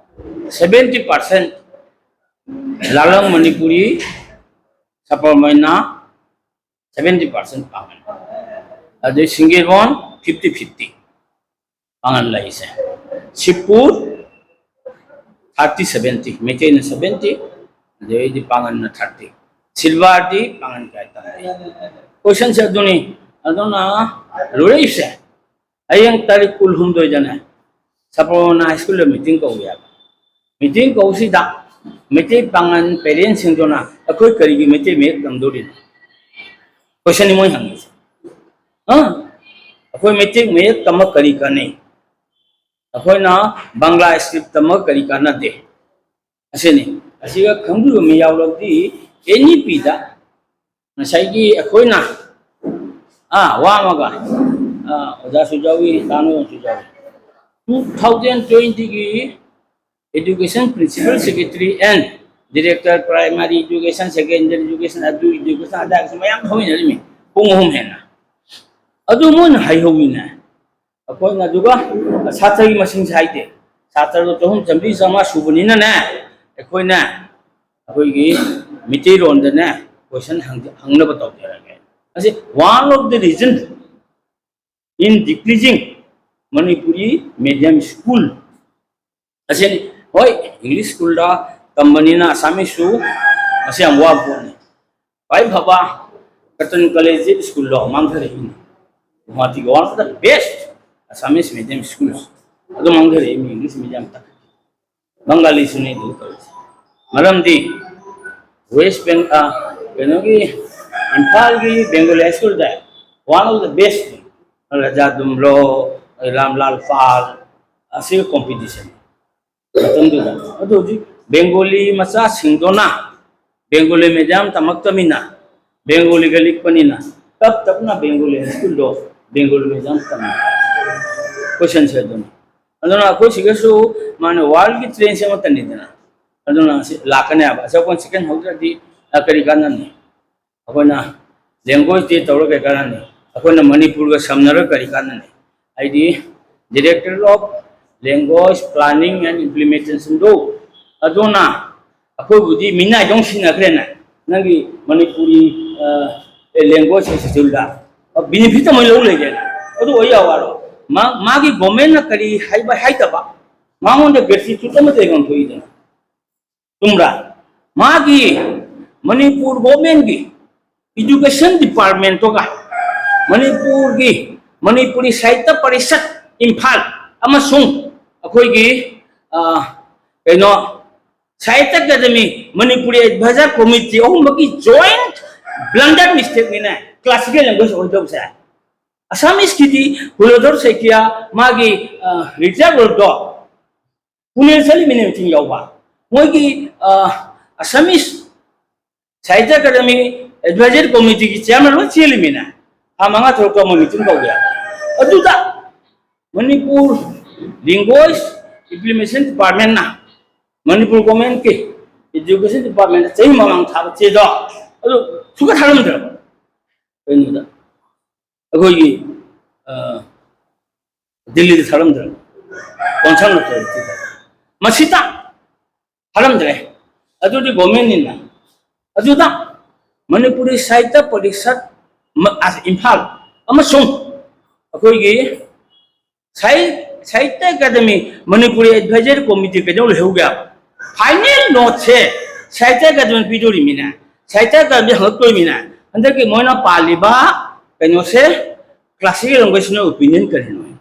seventy percent ꯂꯥꯂꯪ Manipuri, ꯁꯄꯔꯃꯩꯅ seventy percent ꯄꯥꯡꯒꯜ, ꯑꯗꯩ ꯁꯤꯡꯒꯦꯔꯣꯟ fifty fifty ꯄꯥꯡꯒꯜ ꯂꯩꯁꯦ꯫ ꯁꯤꯄꯨ thirty seventy, ꯃꯩꯇꯩꯅ seventy, ꯑꯗꯩꯗꯤ ꯄꯥꯡꯒꯜꯅ thirty꯫ ꯁꯤꯜꯚꯔꯗꯤ ꯄꯥꯡꯒꯜ ꯀꯌꯥ ꯇꯝꯗꯦ꯫ ꯀꯣꯏꯁꯟꯁꯦ ꯑꯗꯨꯅꯤ꯫ ꯑꯗꯨꯅ ꯂꯨꯔꯛꯏꯁꯦ, ꯍꯌꯦꯡ ꯇꯥꯔꯤꯛ ꯀꯨꯟꯍꯨꯝꯗꯣꯏꯗꯅꯦ ꯁꯕꯔꯃꯅꯥ ꯍꯥꯏ ꯁ꯭ꯀꯨꯜꯗ ꯃꯤꯇꯤꯡ ꯀꯧꯏ ꯍꯥꯏꯕ꯫ ꯃꯤꯇꯤꯡ ꯀꯧꯁꯤꯗ ꯃꯩꯇꯩ ꯄꯥꯉꯜ ꯄꯦꯔꯦꯟꯁꯁꯤꯡꯗꯨꯅ ꯑꯩꯈꯣꯏ ꯀꯔꯤꯒꯤ ꯃꯩꯇꯩ ꯃꯌꯦꯛ ꯇꯝꯗꯣꯔꯤꯅꯣ? ꯀꯣꯏꯁꯟꯅꯤ ꯃꯣꯏ ꯍꯪꯉꯤꯁꯦ꯫ ꯑ? ꯑꯩꯈꯣꯏ ꯃꯩꯇꯩ ꯃꯌꯦꯛ ꯇꯝꯃ ꯀꯔꯤ ꯀꯥꯟꯅꯩ? ꯑꯩꯈꯣꯏꯅ ꯕꯪꯒ꯭ꯂꯥ ꯁ꯭ꯀ꯭ꯔꯤꯞ ꯇꯝꯃꯒ ꯀꯔꯤ ꯀꯥꯟꯅꯗꯦ? ꯑꯁꯤꯅꯤ꯫ ꯑꯁꯤꯒ ꯈꯪꯕꯤꯕ ꯃꯤ ꯌꯥꯎꯔꯕꯗꯤ ꯑꯦꯟ ꯏ ꯄꯤꯗ ꯉꯁꯥꯏꯒꯤ ꯑꯩꯈꯣꯏꯅ, ꯑꯥ, ꯋꯥ ꯑꯃꯒ, ꯑꯥ, ꯑꯣꯖꯥꯁꯨ ꯌꯥꯎꯏ, ꯇꯥꯅꯕꯁꯨ ꯌꯥꯎꯏ꯫ Two thousand twenty ꯒꯤ education principal secretary and director primary education, secondary education, ꯑꯗꯨ education ꯑꯗꯥꯒꯤꯁꯨ ꯃꯌꯥꯝ ꯐꯝꯃꯤꯟꯅꯔꯤꯃꯤ꯫ ꯄꯨꯡ ꯑꯍꯨꯝ ꯍꯦꯟꯅ꯫ ꯑꯗꯨ ꯃꯣꯏꯅ ꯍꯩꯍꯧꯋꯤꯅꯦ꯫ ꯑꯩꯈꯣꯏꯅ ꯑꯗꯨꯒ ꯁꯥꯇ꯭ꯔꯒꯤ ꯃꯁꯤꯡꯁꯦ ꯍꯥꯏꯗꯦ꯫ ꯁꯥꯇ꯭ꯔꯗꯣ ꯆꯍꯨꯝ, ꯆꯥꯝꯃꯔꯤ, ꯆꯥꯝꯃꯉꯥ ꯁꯨꯕꯅꯤꯅꯅꯦ, ꯑꯩꯈꯣꯏꯅ ꯑꯩꯈꯣꯏꯒꯤ ꯃꯤꯇꯩꯂꯣꯟꯗꯅꯦ ꯀꯣꯏꯁꯟ ꯍꯪ-, ꯍꯪꯅꯕ ꯇꯧꯖꯔꯒꯦ꯫ ꯑꯁꯤ one of the reason in decreasing Manipuri medium school꯫ ꯑꯁꯤꯅꯤ꯫ ꯍꯣꯏ, ꯏꯪꯂꯤꯁ ꯁ꯭ꯀꯨꯜꯗ ꯇꯝꯕꯅꯤꯅ ꯑꯁꯥꯃꯤꯁꯁꯨ ꯃꯁꯤ ꯌꯥꯝ ꯋꯥꯕ ꯄꯣꯠꯅꯤ꯫ ꯈ꯭ꯋꯥꯏ ꯐꯕ ꯀꯇꯟ ꯀꯂꯦꯖꯦꯠ ꯁ꯭ꯀꯨꯜꯗꯣ ꯃꯥꯡꯊꯔꯛꯏꯅꯤ꯫ ꯒꯨꯋꯥꯍꯥꯇꯤꯒꯤ one of the best Assamese medium schools ꯑꯗꯨ ꯃꯥꯡꯊꯔꯛꯏ, ꯃꯤ ꯏꯪꯂꯤꯁ ꯃꯤꯗꯤꯌꯝ ꯇꯝ-, ꯕꯪꯒꯥꯂꯤꯁꯨꯅꯤ ꯑꯗꯨ ꯇꯧꯔꯤꯁꯦ꯫ ꯃꯔꯝꯗꯤ ꯋꯦꯁ ꯕꯦꯡ-, ꯑ, ꯀꯩꯅꯣꯒꯤ, ꯏꯝꯐꯥꯜꯒꯤ ꯕꯦꯡꯒꯣꯂꯤ ꯍꯥꯏ ꯁ꯭ꯀꯨꯜꯗ one of the best, Raja ꯗꯨꯝꯕ꯭ꯔꯣ, ꯔꯥꯝꯂꯥꯜ ꯄꯥꯜ, ꯑꯁꯤꯒ ꯀꯣꯝꯄꯤꯇꯤꯁꯟ ꯃꯇꯝꯗꯨꯗ꯫ ꯑꯗꯨ ꯍꯧꯖꯤꯛ ꯕꯦꯡꯒꯣꯂꯤ ꯃꯆꯥꯁꯤꯡꯗꯨꯅ ꯕꯦꯡꯒꯣꯂꯤ ꯃꯦꯗꯤꯌꯝ ꯇꯝꯃꯛꯇꯃꯤꯅ, ꯕꯦꯡꯒꯣꯂꯤꯒ ꯂꯤꯛꯄꯅꯤꯅ, ꯇꯞ ꯇꯞꯅ ꯕꯦꯡꯒꯣꯂꯤ ꯍꯥꯏ ꯁ꯭ꯀꯨꯜꯗꯣ ꯕꯦꯡꯒꯣꯂꯤ ꯃꯦꯗꯤꯌꯝ ꯇꯝꯃꯤ꯫ ꯀꯣꯏꯁꯟꯁꯦ ꯑꯗꯨꯅꯤ꯫ ꯑꯗꯨꯅ ꯑꯩꯈꯣꯏ ꯁꯤꯒꯁꯨ ꯃꯥꯅ ꯋꯥꯔꯜꯒꯤ ꯇ꯭ꯔꯦꯟꯁꯦ ꯑꯃꯠꯇꯅꯤꯗꯅ, ꯑꯗꯨꯅ ꯁꯤ ꯂꯥꯛꯀꯅꯦꯕ꯫ ꯑꯁꯤ ꯑꯩꯈꯣꯏꯅ ꯁꯦꯀꯦꯟ ꯍꯧꯗ꯭ꯔꯗꯤ, ꯑ, ꯀꯔꯤ ꯀꯥꯟꯅꯅꯤ? ꯑꯩꯈꯣꯏꯅ ꯂꯦꯡꯒ꯭ꯋꯦꯖꯇꯤ ꯇꯧꯔꯒ ꯀꯔꯤ ꯀꯥꯟꯅꯅꯤ? ꯑꯩꯈꯣꯏꯅ ꯃꯅꯤꯄꯨꯔꯒ ꯁꯝꯅꯔꯒ ꯀꯔꯤ ꯀꯥꯟꯅꯅꯤ? ꯍꯥꯏꯗꯤ Director of Language Planning and Implementation ꯗꯣ, ꯑꯗꯨꯅ ꯑꯩꯈꯣꯏꯕꯨꯗꯤ ꯃꯤꯅꯥꯏꯗꯧ ꯁꯤꯟꯅꯈ꯭ꯔꯦꯅꯦ꯫ ꯅꯪꯒꯤ ꯃꯅꯤꯄꯨꯔꯤ, ꯑ, ꯂꯦꯡꯒ꯭ꯋꯦꯖ ꯏꯟꯁꯇꯤꯇ꯭ꯌꯨꯠꯇ ꯕꯤꯅꯤꯐꯤꯠ ꯑꯃ ꯂꯧ ꯂꯩꯔꯦꯅꯦ꯫ ꯑꯗꯨ ꯑꯣꯏ ꯌꯥꯎ ꯍꯥꯏꯔꯣ? ꯃꯥ-, ꯃꯥꯒꯤ ꯒꯣꯔꯃꯦꯟꯅ ꯀꯔꯤ ꯍꯥꯏꯕ ꯍꯥꯏꯗꯕ, ꯃꯉꯣꯟꯗ ꯒ꯭ꯔꯦꯇꯤꯇ꯭ꯌꯨꯠ ꯑꯃ ꯂꯩꯐꯝ ꯊꯣꯛꯏꯗꯅ꯫ ꯆꯨꯝꯕ꯭ꯔꯥ? ꯃꯥꯒꯤ ꯃꯅꯤꯄꯨꯔ ꯒꯣꯔꯃꯦꯟꯒꯤ Education Department ꯇꯣꯒ ꯃꯅꯤꯄꯨꯔꯒꯤ, ꯃꯅꯤꯄꯨꯔꯤ ꯁꯥꯍꯤꯇ꯭ꯌ ꯄꯔꯤꯁꯠ ꯏꯝꯐꯥꯜ ꯑꯃꯁꯨꯡ ꯑꯩꯈꯣꯏꯒꯤ, ꯑ, ꯀꯩꯅꯣ, ꯁꯥꯍꯤꯇ꯭ꯌ ꯑꯦꯀꯥꯗꯃꯤ, ꯃꯅꯤꯄꯨꯔꯤ ꯑꯦꯗꯚꯥꯏꯖꯔ ꯀꯣꯃꯤꯇꯤ ꯑꯍꯨꯝꯃꯛꯀꯤ joint blunder mistake ꯅꯤꯅꯦ classical language ꯑꯣꯏꯗꯧꯁꯦ꯫ Assamese ꯀꯤꯗꯤ ꯍꯨꯂꯙꯔ ꯁꯩꯀꯤꯌꯥ ꯃꯥꯒꯤ, ꯑ, ꯔꯤꯇꯥꯌꯔ ꯑꯣꯏꯕꯗꯣ ꯄꯨꯅꯦ ꯆꯠꯂꯤꯃꯤꯅꯦ meeting ꯌꯥꯎꯕ꯫ ꯃꯣꯏꯒꯤ, ꯑ, Assamese ꯁꯥꯍꯤꯇ꯭ꯌ ꯑꯦꯀꯥꯗꯃꯤ ꯑꯦꯗꯚꯥꯏꯖꯔ ꯀꯣꯃꯤꯇꯤꯒꯤ ꯆꯤꯌꯔꯃꯦꯟ ꯂꯣꯏ ꯆꯦꯜꯂꯤꯃꯤꯅꯦ꯫ ꯊꯥ ꯃꯉꯥ ꯇꯔꯨꯛꯇ ꯃꯣꯏ meeting ꯇꯧꯒꯦ꯫ ꯑꯗꯨꯗ ꯃꯅꯤꯄꯨꯔ Language Implementation Department ꯅ ꯃꯅꯤꯄꯨꯔ government ꯀꯤ Education Department ꯗ ꯆꯍꯤ ꯃꯃꯥꯡ ꯊꯥꯕ ꯆꯦꯗꯣ ꯑꯗꯨ ꯁꯨꯡꯊꯥ ꯊꯥꯔꯝꯗ꯭ꯔꯕ꯫ ꯀꯩꯅꯣꯗ ꯑꯩꯈꯣꯏꯒꯤ, ꯑ, ꯗꯤꯜꯂꯤꯗ ꯊꯥꯔꯝꯗ꯭ꯔꯕ, concern authority ꯗ꯫ ꯃꯁꯤꯗ ꯊꯥꯔꯝꯗ꯭ꯔꯦ꯫ ꯑꯗꯨꯗꯤ government ꯅꯤꯅ꯫ ꯑꯗꯨꯗ ꯃꯅꯤꯄꯨꯔꯤ ꯁꯥꯍꯤꯇ꯭ꯌ ꯄꯔꯤꯁꯠ ꯃ-, ꯑ, ꯏꯝꯐꯥꯜ ꯑꯃꯁꯨꯡ ꯑꯩꯈꯣꯏꯒꯤ ꯁꯥꯍꯤ-, ꯁꯥꯍꯤꯇ꯭ꯌ ꯑꯦꯀꯥꯗꯃꯤ ꯃꯅꯤꯄꯨꯔꯤ ꯑꯦꯗꯚꯥꯏꯖꯔ ꯀꯣꯃꯤꯇꯤ ꯀꯩꯗꯧ ꯂꯩꯍꯧꯒꯦ? Final note ꯁꯦ ꯁꯥꯍꯤꯇ꯭ꯌ ꯑꯦꯀꯥꯗꯃꯤ ꯄꯤꯗꯣꯔꯤꯃꯤꯅꯦ꯫ ꯁꯥꯍꯤꯇ꯭ꯌ ꯑꯦꯀꯥꯗꯃꯤ ꯍꯪꯉꯛꯇꯣꯏꯃꯤꯅꯦ꯫ ꯍꯟꯗꯛꯀꯤ ꯃꯣꯏꯅ ꯄꯥꯜꯂꯤꯕ ꯀꯩꯅꯣꯁꯦ, classical language ꯅ opinion ꯀꯔꯤꯅꯣ?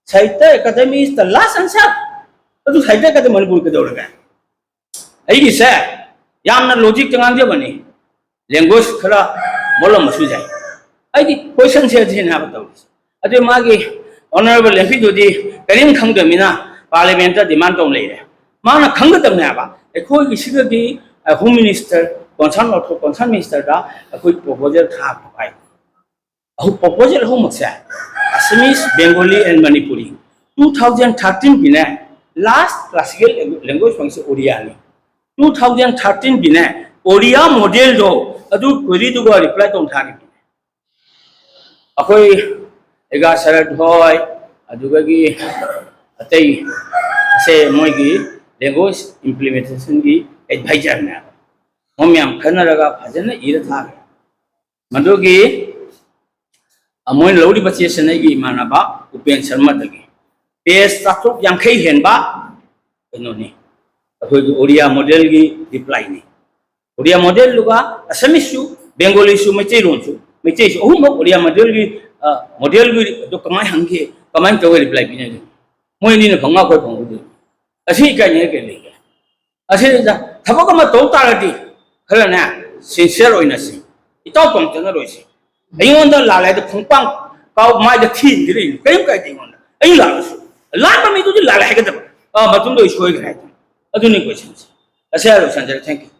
ꯁꯥꯍꯤꯇ꯭ꯌ academy is the last answer꯫ ꯑꯗꯨ ꯁꯥꯍꯤꯇ꯭ꯌ ꯑꯦꯀꯥꯗꯃꯤ ꯃꯅꯤꯄꯨꯔ ꯀꯩꯗꯧꯔꯒꯦ? ꯑꯩꯒꯤꯁꯦ ꯌꯥꯝꯅ logic ꯇ ꯉꯥꯡꯖꯕꯅꯤ, language ꯈꯔ ꯃꯣꯠꯂꯝꯕꯁꯨ ꯌꯥꯏ꯫ ꯑꯩꯗꯤ question ꯁꯦ ꯑꯁꯤꯅꯦ ꯍꯥꯏꯕ ꯇꯧꯔꯤꯁꯦ꯫ ꯑꯗꯨ ꯃꯥꯒꯤ honourable M P ꯗꯨꯗꯤ ꯀꯔꯤꯝ ꯈꯪꯗꯕꯅꯤꯅ parliament ꯇ demand ꯇꯧ ꯂꯩꯔꯦ꯫ ꯃꯥꯅ ꯈꯪꯒꯗꯕꯅꯦ ꯍꯥꯏꯕ, ꯑꯩꯈꯣꯏꯒꯤ ꯁꯤꯗꯗꯤ, ꯑ, Home Minister, concern, concern minister ꯗ ꯑꯩꯈꯣꯏ proposal ꯊꯥꯕ ꯍꯥꯏ꯫ ꯑꯍꯨꯝ, proposal ꯑꯍꯨꯝꯃꯛꯁꯦ, Assamese, Bengali and Manipuri, two thousand thirteen ꯒꯤꯅꯦ, last classical language ꯐꯪꯉꯤꯁꯦ Oriya ꯅꯤ꯫ Two thousand thirteen ꯒꯤꯅꯦ, Oriya model ꯗꯣ ꯑꯗꯨ query ꯗꯨꯒ reply ꯇꯧ ꯊꯥꯔꯤꯕꯅꯦ꯫ ꯑꯩꯈꯣꯏ ꯑꯦꯒꯥ ꯁꯔꯠ ꯍꯣꯏ, ꯑꯗꯨꯗꯒꯤ ꯑꯇꯩ ꯑꯁꯦ ꯃꯣꯏꯒꯤ language implementation ꯒꯤ advisor ꯅꯦꯕ꯫ ꯃꯣꯏ ꯃꯌꯥꯝ ꯈꯟꯅꯔꯒ ꯐꯖꯅ ꯏꯔ ꯊꯥꯈ꯭ꯔꯦ꯫ ꯃꯗꯨꯒꯤ, ꯑ, ꯃꯣꯏꯅ ꯂꯧꯔꯤꯕ ꯆꯦꯁꯤꯅ ꯑꯩꯒꯤ ꯏꯃꯥꯟꯅꯕ ꯎꯄꯦꯟ ꯁꯔꯃꯗꯒꯤ꯫ Page ꯆꯥꯇ꯭ꯔꯨꯛ ꯌꯥꯡꯈꯩ ꯍꯦꯟꯕ ꯀꯩꯅꯣꯅꯤ, ꯑꯩꯈꯣꯏꯒꯤ Oriya model ꯒꯤ reply ꯅꯤ꯫ Oriya model ꯗꯨꯒ Assamese ꯁꯨ ꯕꯦꯡꯒꯣꯂꯤꯁꯨ, ꯃꯩꯇꯩꯂꯣꯟꯁꯨ, ꯃꯩꯇꯩꯁꯨ ꯑꯍꯨꯝꯃꯛ ꯑꯣꯔꯤꯌꯥ ꯃꯣꯗꯦꯜꯒꯤ, ꯑ, ꯃꯣꯗꯦꯜꯒꯤ ꯑꯗꯨ ꯀꯃꯥꯏꯅ ꯍꯪꯒꯦ, ꯀꯃꯥꯏꯅ ꯇꯧꯔꯒ ꯔꯤꯄ꯭ꯂꯥꯏ ꯄꯤꯅꯒꯦ? ꯃꯣꯏ ꯑꯅꯤꯅ ꯐꯪꯉ ꯑꯩꯈꯣꯏ ꯐꯪꯍꯧꯗꯦ꯫ ꯑꯁꯤ ꯏꯀꯥꯏꯅꯤꯡꯉꯥꯏ ꯀꯩ ꯂꯩꯒꯦ? ꯑꯁꯤꯗ ꯊꯕꯛ ꯑꯃ ꯇꯧ ꯇꯥꯔꯗꯤ ꯈꯔꯅꯦ, ꯁꯤꯟꯁꯤꯌꯔ ꯑꯣꯏꯅꯁꯤ, ꯏꯇꯥꯎ ꯇꯥꯎ ꯆꯠꯅꯔꯣꯏꯁꯤ꯫ ꯑꯩꯉꯣꯟꯗ ꯂꯥꯜꯂꯦ ꯍꯥꯏꯗ ꯈꯣꯡꯄꯥꯡ ꯀꯥꯎ ꯃꯥꯏꯗ ꯊꯤꯟꯗꯤ ꯂꯩꯅꯤ, ꯀꯔꯤꯝ ꯀꯥꯏꯗꯦ ꯑꯩꯉꯣꯟꯗ꯫ ꯑꯩ ꯂꯥꯜꯂꯁꯨ ꯂꯥꯟꯕ ꯃꯤꯗꯨꯗꯤ ꯂꯥꯜꯂꯦ ꯍꯥꯏꯒꯗꯕ, ꯑ, ꯃꯇꯨꯡꯗ ꯑꯩ ꯁꯣꯏꯈ꯭ꯔꯦ ꯍꯥꯏꯗꯅ꯫ ꯑꯗꯨꯅꯤ ꯀꯣꯏꯁꯟꯁꯦ꯫ ꯑꯁꯤ ꯍꯥꯏꯔ ꯂꯣꯏꯁꯟꯖꯔꯦ꯫ Thank you꯫